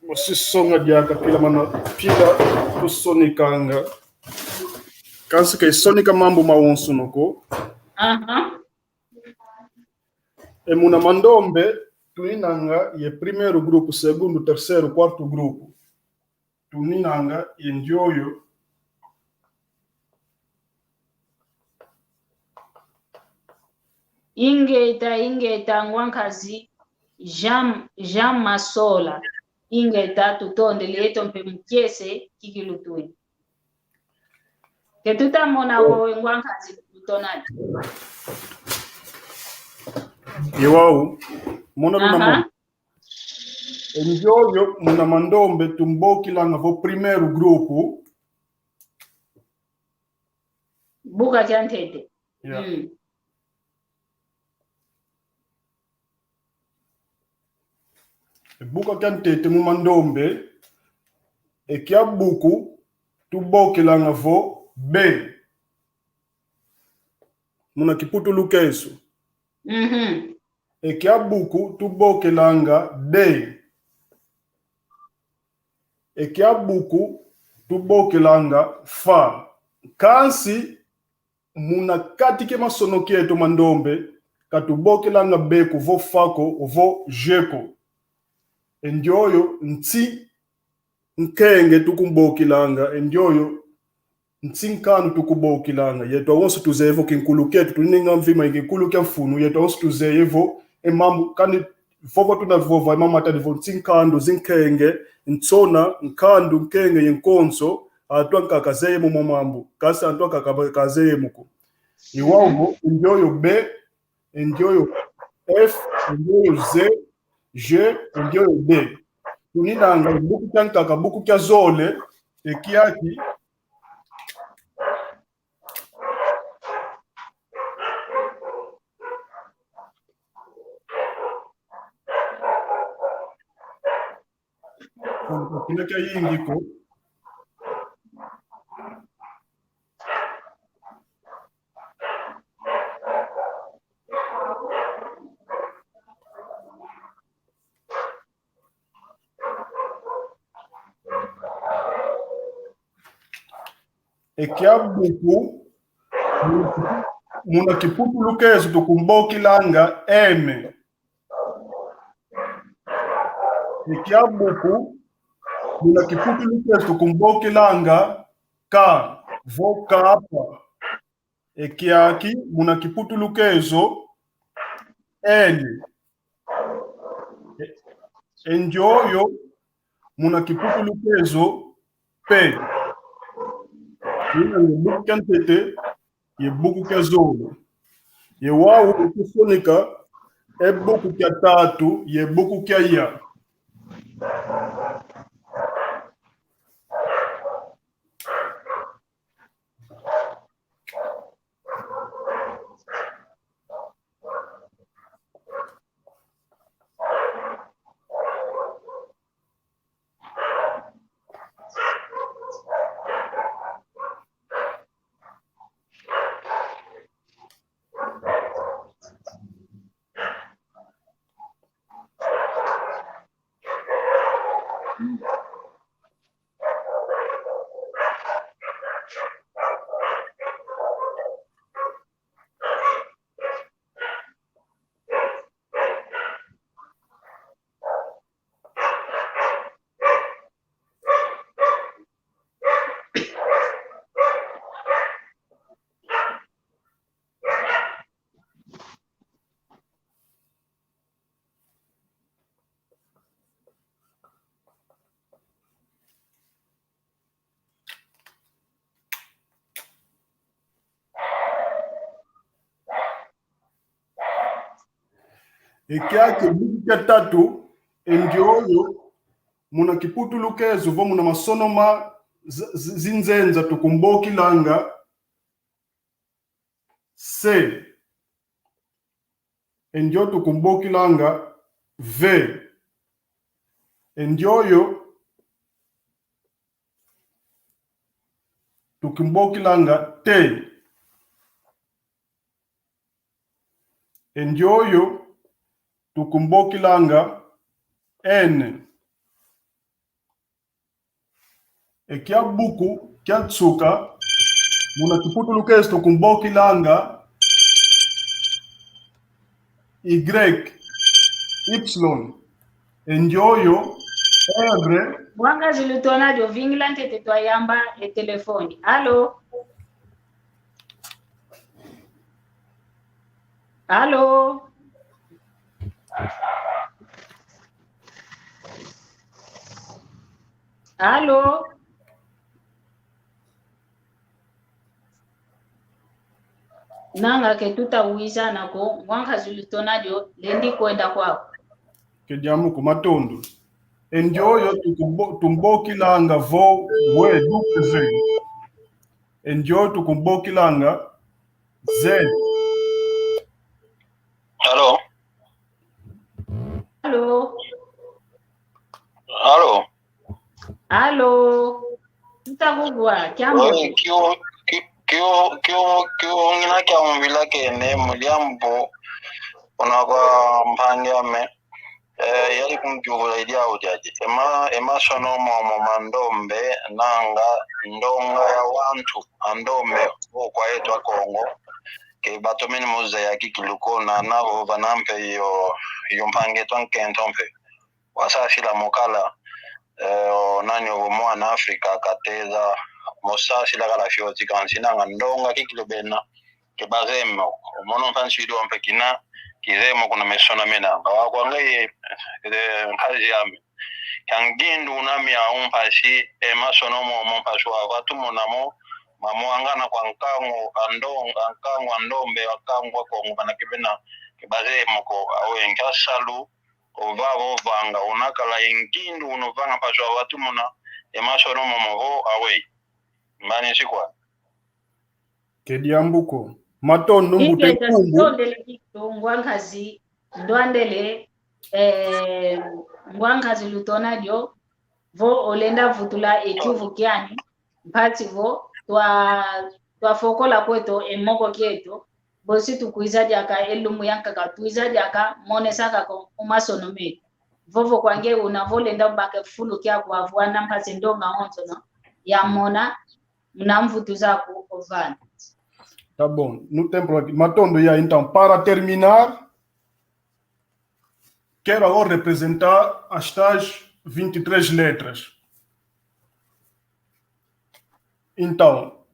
Mosi songa diaka pila mana, pila kusonikanga. Kansi ka isonika mambu mawonsono ko. Aha. E muna mandombe, tuninanga ye primeiro grupo, segundo, terceiro, quarto grupo. Tuninanga ye ndioyo. Ingeta, ingeta, ngwankazi Jean, Jean Masola. Ingeta, tutondele, yeto mpe mu kiese kikilu tuni. Ke tutamona wo ngwankazi tutonadi. Iwau, mona luna. Aha. Mona. E ndioyo muna mandombe tumbokilanga vo primeiro grupo. Buka kia ntete. Yeah. Mm. E buka kia ntete mu mandombe, e kia buku tubokilanga vo B. Muna kiputulukezo. Mhm. E kia buku tubokilanga D. E kia buku tubokilanga F. Kansi muna kati ke masono kieto mandombe, ka tubokilanga B ko, vo F ko, vo G ko. E ndioyo ntsi nkenge tukumbokilanga, e ndioyo ntsi nkandu tukumbokilanga. Yeto awonso tuzeye vo kinkulu kieto, tuninga mvima ye kinkulu kia mfunu, yeto awonso tuzeye vo, e mambu, kani vova tunavova, e mambu matadi vo ntsi nkandu, zinkenge, nsona, nkandu, nkenge, ye nkonso, antu ankaka kazeye mo mo mambu, kansi antu ankaka kazeye mo ko. Iwau mo, ndioyo B, ndioyo F, ndioyo Z, G, ndioyo D. Tuninanga buku kia nkaka, buku kia zole, e kiaki. Kina kia yingi ko. E kia buku, muna kiputulukezo tukumbokilanga M. E kia buku, muna kiputulukezo tukumbokilanga K, vo kapa. E kiaki muna kiputulukezo L. E, e ndioyo muna kiputulukezo P. Ina nge buku kia ntete, ye buku kia zole. Ye wau ukusonika e buku kia tatu, ye buku kia ya. E kiaki buku kia tatu, e ndioyo, muna kiputulukezo, vo muna masono ma z-, z-, zinzenza tukumbokilanga, C. E ndio tukumbokilanga V. E ndioyo tukumbokilanga T. E ndioyo tukumbokilanga N. E kia buku kia nsuka, muna kiputulukezo tukumbokilanga Y, Y, e ndioyo R. Ngwankazi Lutona dio, vingila ntete, twayamba e telefone. Alo? Alo? Alo? Nanga ke tutawizana ko, ngwankazi Lutona dio, lendi kwenda kwaku. Ke diambu ko, matondo. E ndioyo tukubo-, tumbokilanga vo, we, dukuze. E ndioyo tukumbokilanga Z. Alo? Alo? Alo? Alo? Ntakugwa, kiambo. Oi, kio, ki-, kio, kio, kio, ngina kia umvila kene, mu diambu, kuna kwa mpangi ame. Eh, yali kunjuvula i diau diadi. E ma-, e masono momo ma ndombe, nanga ndonga ya wantu a ndombe, o kwa yeto a Kongo. Ke batomene mo zaya kikilu ko, na navo vana mpe yo, yo mpangi eto a nkento mpe wasasila mo kala, eh, o nani, o mwana Afrika kateza mo sasila kala fioti, kansi nanga ndonga kikilu bena ke bazeye mo ko. Mono mpe nsidi wa mpe kina kizeye mo kuna mesona mena. Nga wakwa ngeye, eh, nkazi ame. Kia ngindu una mia umpasi, e masono momo mpasi wavatumuna mo, mamwangana kwa nkangu a ndong-, a nkangu a ndombe, a nkangu a Kongo, kana ke bena ke bazeye mo ko, awe nkia salu, ovava ovanga, una kala e ngindu una ovanga mpasi wavatumuna, e masono momo vo, awe. Mbani sikwa. Ke diambu ko. Matondo, mbuta Nkumbu. Tondele kito, ngwankazi, ndwandele, eh, ngwankazi Lutona dio, vo olenda vutula e kiuvu kiani, mpasi vo twa-, twafokola kweto e moko kieto, bosi tukwiza diaka e lumbu yankaka, twiza diaka monesa kaka o masono meto. Vovo kwa nge una vo olenda baka e fulu kiaku wavwanda mpasi ndonga onsono yamona muna mvutu zaku ovana. Tá bom. No tempo aqui, matondo ya, então, para terminar, quero agora representar as tais vinte e três letras. Então,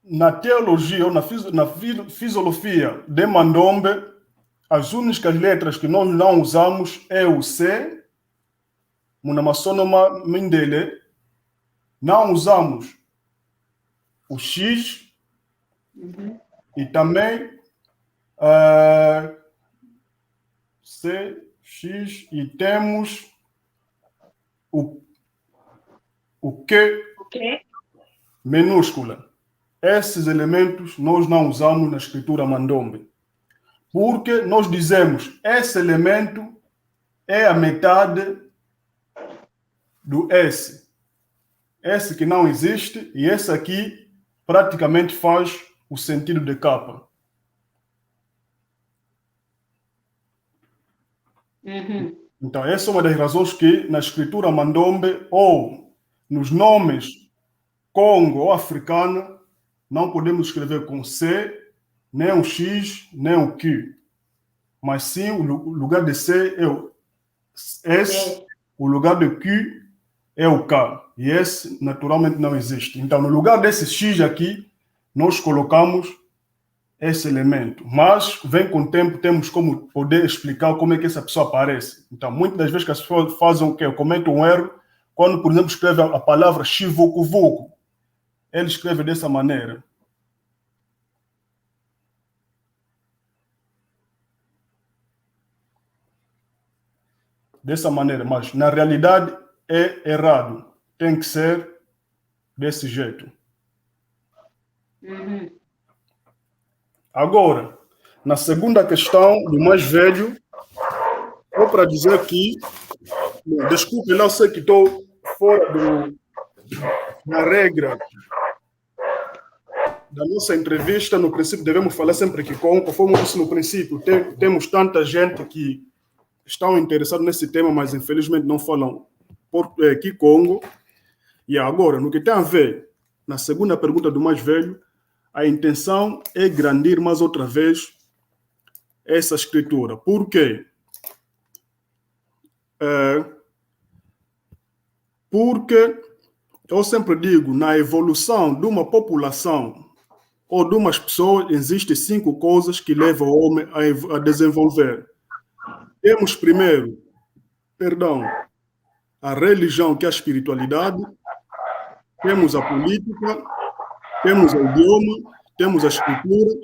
na teologia ou na fis-, na fi-, filosofia de Mandombe, as únicas letras que nós não usamos é o C, muna masono ma mindele, não usamos o X, uhum, e também, eh, C, X, e temos o, o Q, o Q minúscula. Esses elementos nós não usamos na escritura Mandombe. Porque nós dizemos, esse elemento é a metade do S. S que não existe, e esse aqui praticamente faz o sentido de capa. Uhum. Então, essa é uma das razões que na escritura Mandombe ou nos nomes Kongo ou africana, não podemos escrever com C, nem o X, nem o Q. Mas sim, o lu-, o lugar de C é o S, é, o lugar de Q é o K. E S naturalmente não existe. Então, no lugar desse X aqui, nós colocamos esse elemento. Mas, vem com o tempo, temos como poder explicar como é que essa pessoa aparece. Então, muitas das vezes que as pessoas fazem o quê? Cometem um erro quando, por exemplo, escrevem a palavra chivucuvuco. Ele escreve dessa maneira. Dessa maneira, mas na realidade é errado. Tem que ser desse jeito. Uhum. Agora, na segunda questão do mais velho, Só para dizer que, bom, desculpe lá, eu sei que estou fora do, da regra da nossa entrevista. No princípio, devemos falar sempre Kikongo. Conforme eu disse no princípio, tem, temos tanta gente que estão interessados nesse tema, mas infelizmente não falam por, eh, Kikongo. E agora, no que tem a ver, na segunda pergunta do mais velho, a intenção é grandir mais outra vez essa escritura. Por quê? É, porque eu sempre digo, na evolução de uma população ou de umas pessoas, existem cinco coisas que levam o homem a ev-, a desenvolver. Temos primeiro, perdão, a religião, que é a espiritualidade, temos a política, temos o idioma, temos a escritura,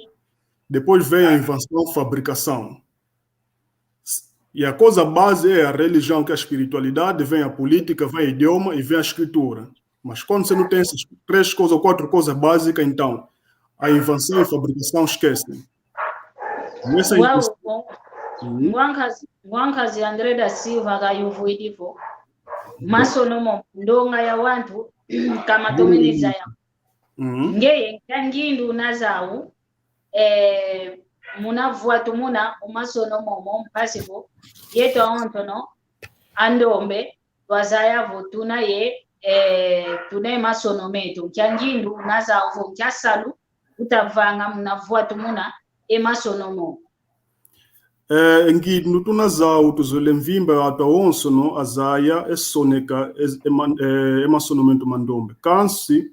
depois vem a invenção, fabricação. E a coisa base é a religião, que é a espiritualidade, vem a política, vem o idioma e vem a escritura. Mas quando você não tem essas três coisas ou quatro coisas básicas, então a invenção e fabricação esquecem. Nessa Wau, invenção, wau, uhum, wau nkazi, wau nkazi André da Silva kayuvuidi vo masono mo ndonga ya wantu kamatomene zaya. Uhum. Ngeye nkia ngindu una zau, eh, muna vwatumuna o masono momo mpasi vo yeto awonsono a ndombe twazaya vo tuna ye, eh, tuna ye masono meto. Nkia ngindu una zau vo nkia salu utavanga muna vwatumuna e masono momo. Eh, ngindu tuna zau tuzolele mvimba atu awonsono azaya e soneka e, e, man-, eh, e masono meto ma ndombe. Kansi,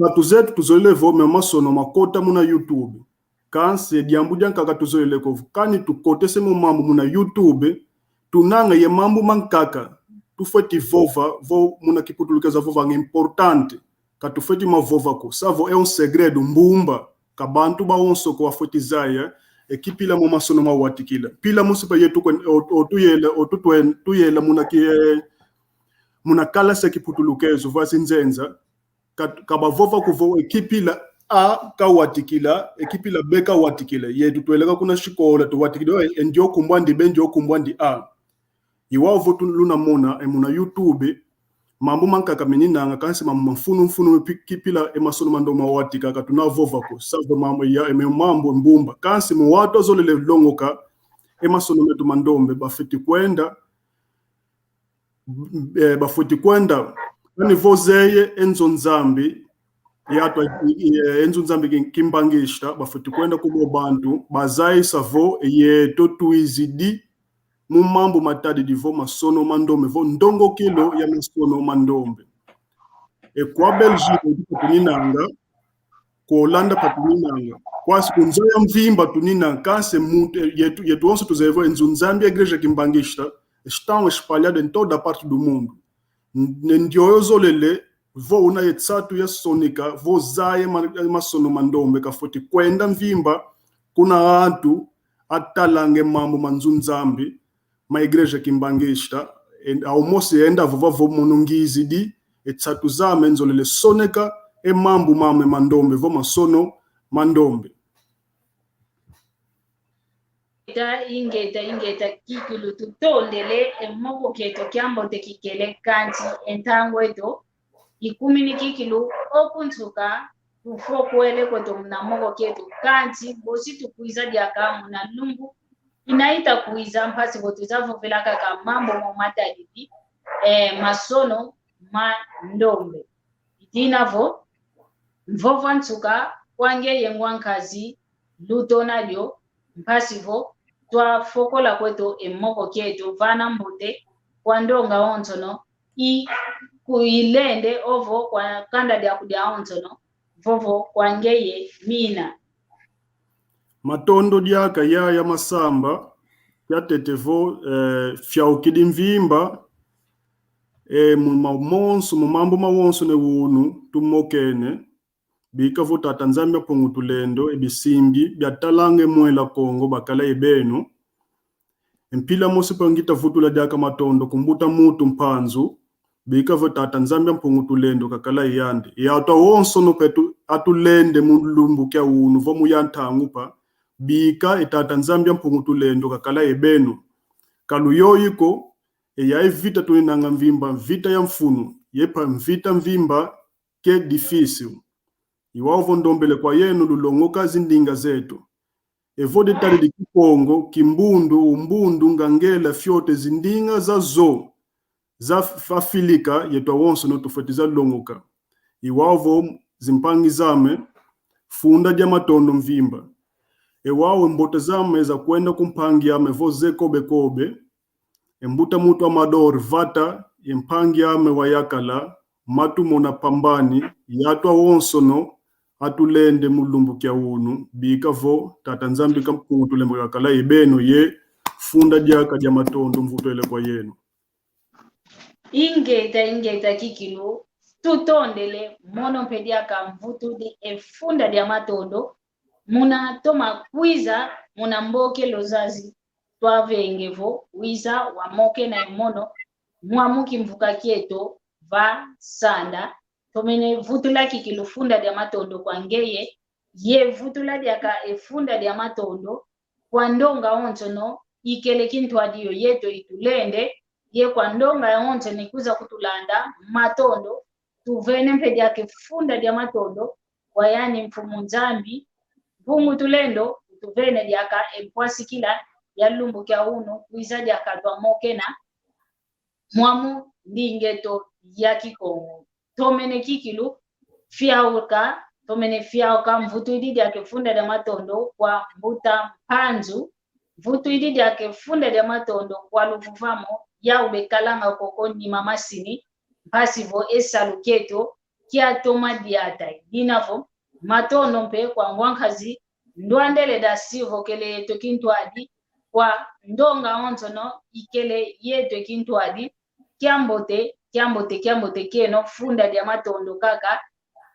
atu zeto tuzolele vo me masono makota muna YouTube. Kansi, diambu diankaka tuzolele ko vo, kani tukotese mo mambu muna YouTube, tunanga ye mambu mankaka tufweti vova, vo muna kiputulukezo vovanga importante. Ka tufweti mavova ko, sa vo é um segredo, mbumba, ka bantu bawonso ko bafweti zaya, e kipila mo masono mawatikila. Mpila mosi pa yetu kwen-, o, o tuyela, o tutwen-, tuyela muna ki, eh, muna kalasi ya kiputulukezo, vwa zinzenza, ka, ka bavova ko vo e kipila A kawatikila, e kipila B kawatikila. Yetu twelaka kuna sikola, tuwatikila, eh, e ndio kumbwandi B, ndio kumbwandi A. I wau vo tu-, luna mona, e muna YouTube, mambu mankaka meninanga, kansi mambu ma mfunu mfunu pi-, kipila e masono ma ndombe mawatika, ka tuna vova ko. Sa vo mambu ya, e me mambu mbumba. Kansi mu watu azolele longoka e masono meto ma ndombe, bafweti kwenda, eh, bafweti kwenda. Kani vo zeye e nzo Nzambi, ya twa, eh, e nzo Nzambi ki-, kimbanguista, bafweti kwenda ku bo bantu, bazayisa vo yeto twizidi mu mambu matadidi vo masono ma ndombe, vo ndongokelo ya masono ma ndombe. E kwa Belgique tuninanga, kwa Holanda pa tuninanga. Kwasi ku nzo ya mvimba tuninanga, kansi muntu, yetu, yetu wonso tuzeye vo e nzo Nzambi ya Igreja Kimbanguista estão espalhados em toda parte do mundo. N-, ne ndioyo zolele, vo una ye nsatu ya sonika, vo zaya ma-, masono ma ndombe, kafweti kwenda mvimba, kuna antu atalanga e mambu ma nzo Nzambi, ma Igreja Kimbanguista, en-, au mosi enda vova vo mono ngizidi, e nsatu zame nzolele soneka, e mambu mame ma ndombe, vo masono ma ndombe. Ingeta, ingeta, ingeta, kikilu tutondele, e moko kieto kiambote kikele kansi, e ntangu eto ikumini kikilu, o kunsuka, tufokwele kweto muna moko kieto, kansi, bosi tukwiza diaka muna lumbu ina ita kwiza, mpasi vo twiza vovela kaka mambu mo matadidi, eh, masono ma ndombe. I dina vo, mvovo a nsuka kwa ngeye ngwa nkazi Lutonalio, mpasi vo twafokola kweto e moko kieto, vana mbote kwa ndonga onsono, i ku ilende ovo kwa kanda diaku dia onsono, vovo kwa ngeye mina. Matondo diaka yaya Masamba, kiatete vo, eh, fiaukidi mvimba, eh, mu ma-, monso, mu mambu mawonso ne unu tumokene, bika vo Tata Nzambi a Mpungu Tulendo, e bisimbi biatalanga e Mwela Kongo bakala ye beno. Mpila mosi pa ngita vutula diaka matondo ku mbuta muntu Mpanzu, bika vo Tata Nzambi a Mpungu Tulendo kakala ye yandi. E atu awonsono petu atulende mu lumbu kia unu, vo mu ya ntangu pa, bika e Tata Nzambi a Mpungu Tulendo kakala ye beno. Ka luyoyi ko, e yayi vita tuninanga mvimba, mvita ya mfunu, ye pa mvita mvimba, que difícil. I wau vo ndombele kwa yeno lulongoka zindinga zeto. Evo ditadidi Kikongo, Kimbundu, Umbundu, Ngangela, Fiote, zindinga zazo za F-, Afilika yeto awonsono tufwete zalongoka. I wau vo zimpangi zame, funda dia matondo mvimba. E wau mbote zame zakwenda ku mpangi ame vo ze Kobe Kobe, e mbuta mutu Amador Vata, ye mpangi ame wa yakala, Matumona Pambani, ye atu awonsono atulende mu lumbu kia unu, bika vo Tata Nzambi kampungu tulembeka kala ye beno ye funda diaka dia matondo mvutwele kwa yeno. Ingeta, ingeta kikilu, tutondele, mono mpe diaka mvutudi e funda dia matondo, muna toma kwiza, muna mboke Luzazi, twavenge vo wiza wamokena e mono mwamu kimvuka kieto va nsanda. Tomene vutula kikilu funda dia matondo kwa ngeye, ye vutula diaka e funda dia matondo kwa ndonga onsono ikele kintwadi yo yeto itulende, ye kwa ndonga yonsono ikwiza kutulanda. Matondo, tuvene mpe diaka e funda dia matondo kwa yani Mfumu Nzambi, Mpungu Tulendo, tuvene diaka e mpwasikila ya lumbu kia unu, kwiza diaka twamokena mwamu ndinga eto ya Kikongo. Tomene kikilu fiauka, tomene fiauka, mvutwidi diaka e funda dia matondo kwa mbuta Mpanzu, mvutwidi diaka e funda dia matondo kwa luvuvamo, yau bekalanga koko nima masini, mpasi vo e salu kieto kiatoma diata. Dina vo matondo mpe kwa ngwankazi Ndwandele da Silva okele yeto kintwadi, kwa ndonga onsono ikele yeto kintwadi. Kiambote, kiambote, kiambote kieno, funda dia matondo kaka.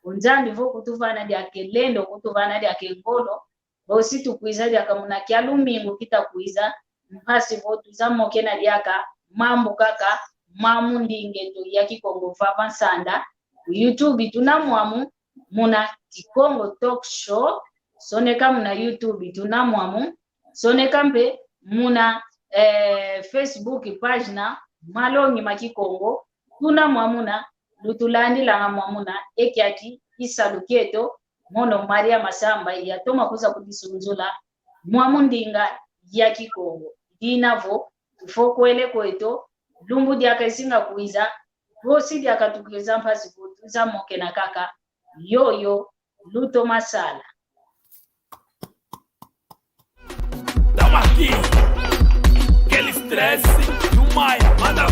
O Nzambi vo kutuvana diaka e lendo, kutuvana diaka e ngolo, bosi tukwiza diaka muna kia lumingu kitakwiza, mpasi vo tuzamokena diaka mambu kaka mamu ndinga eto ya Kikongo vava nsanda. YouTube tuna mwamu muna Kikongo Talk Show, soneka muna YouTube tuna mwamu, soneka mpe muna, eh, Facebook pagina Malongi ma Kikongo, tuna mwamuna, lutulandilanga mwamuna, e kiaki i salu kieto, mono Maria Masamba yatoma kwiza kudisunzula mwamu ndinga ya Kikongo. Dina vo tufokwele kweto, lumbu diaka isinga kwiza, bosi diaka tukwiza mpasi vo tuzamokena kaka, yoyo lutoma sala. Tamaki, quel stress, you my mother.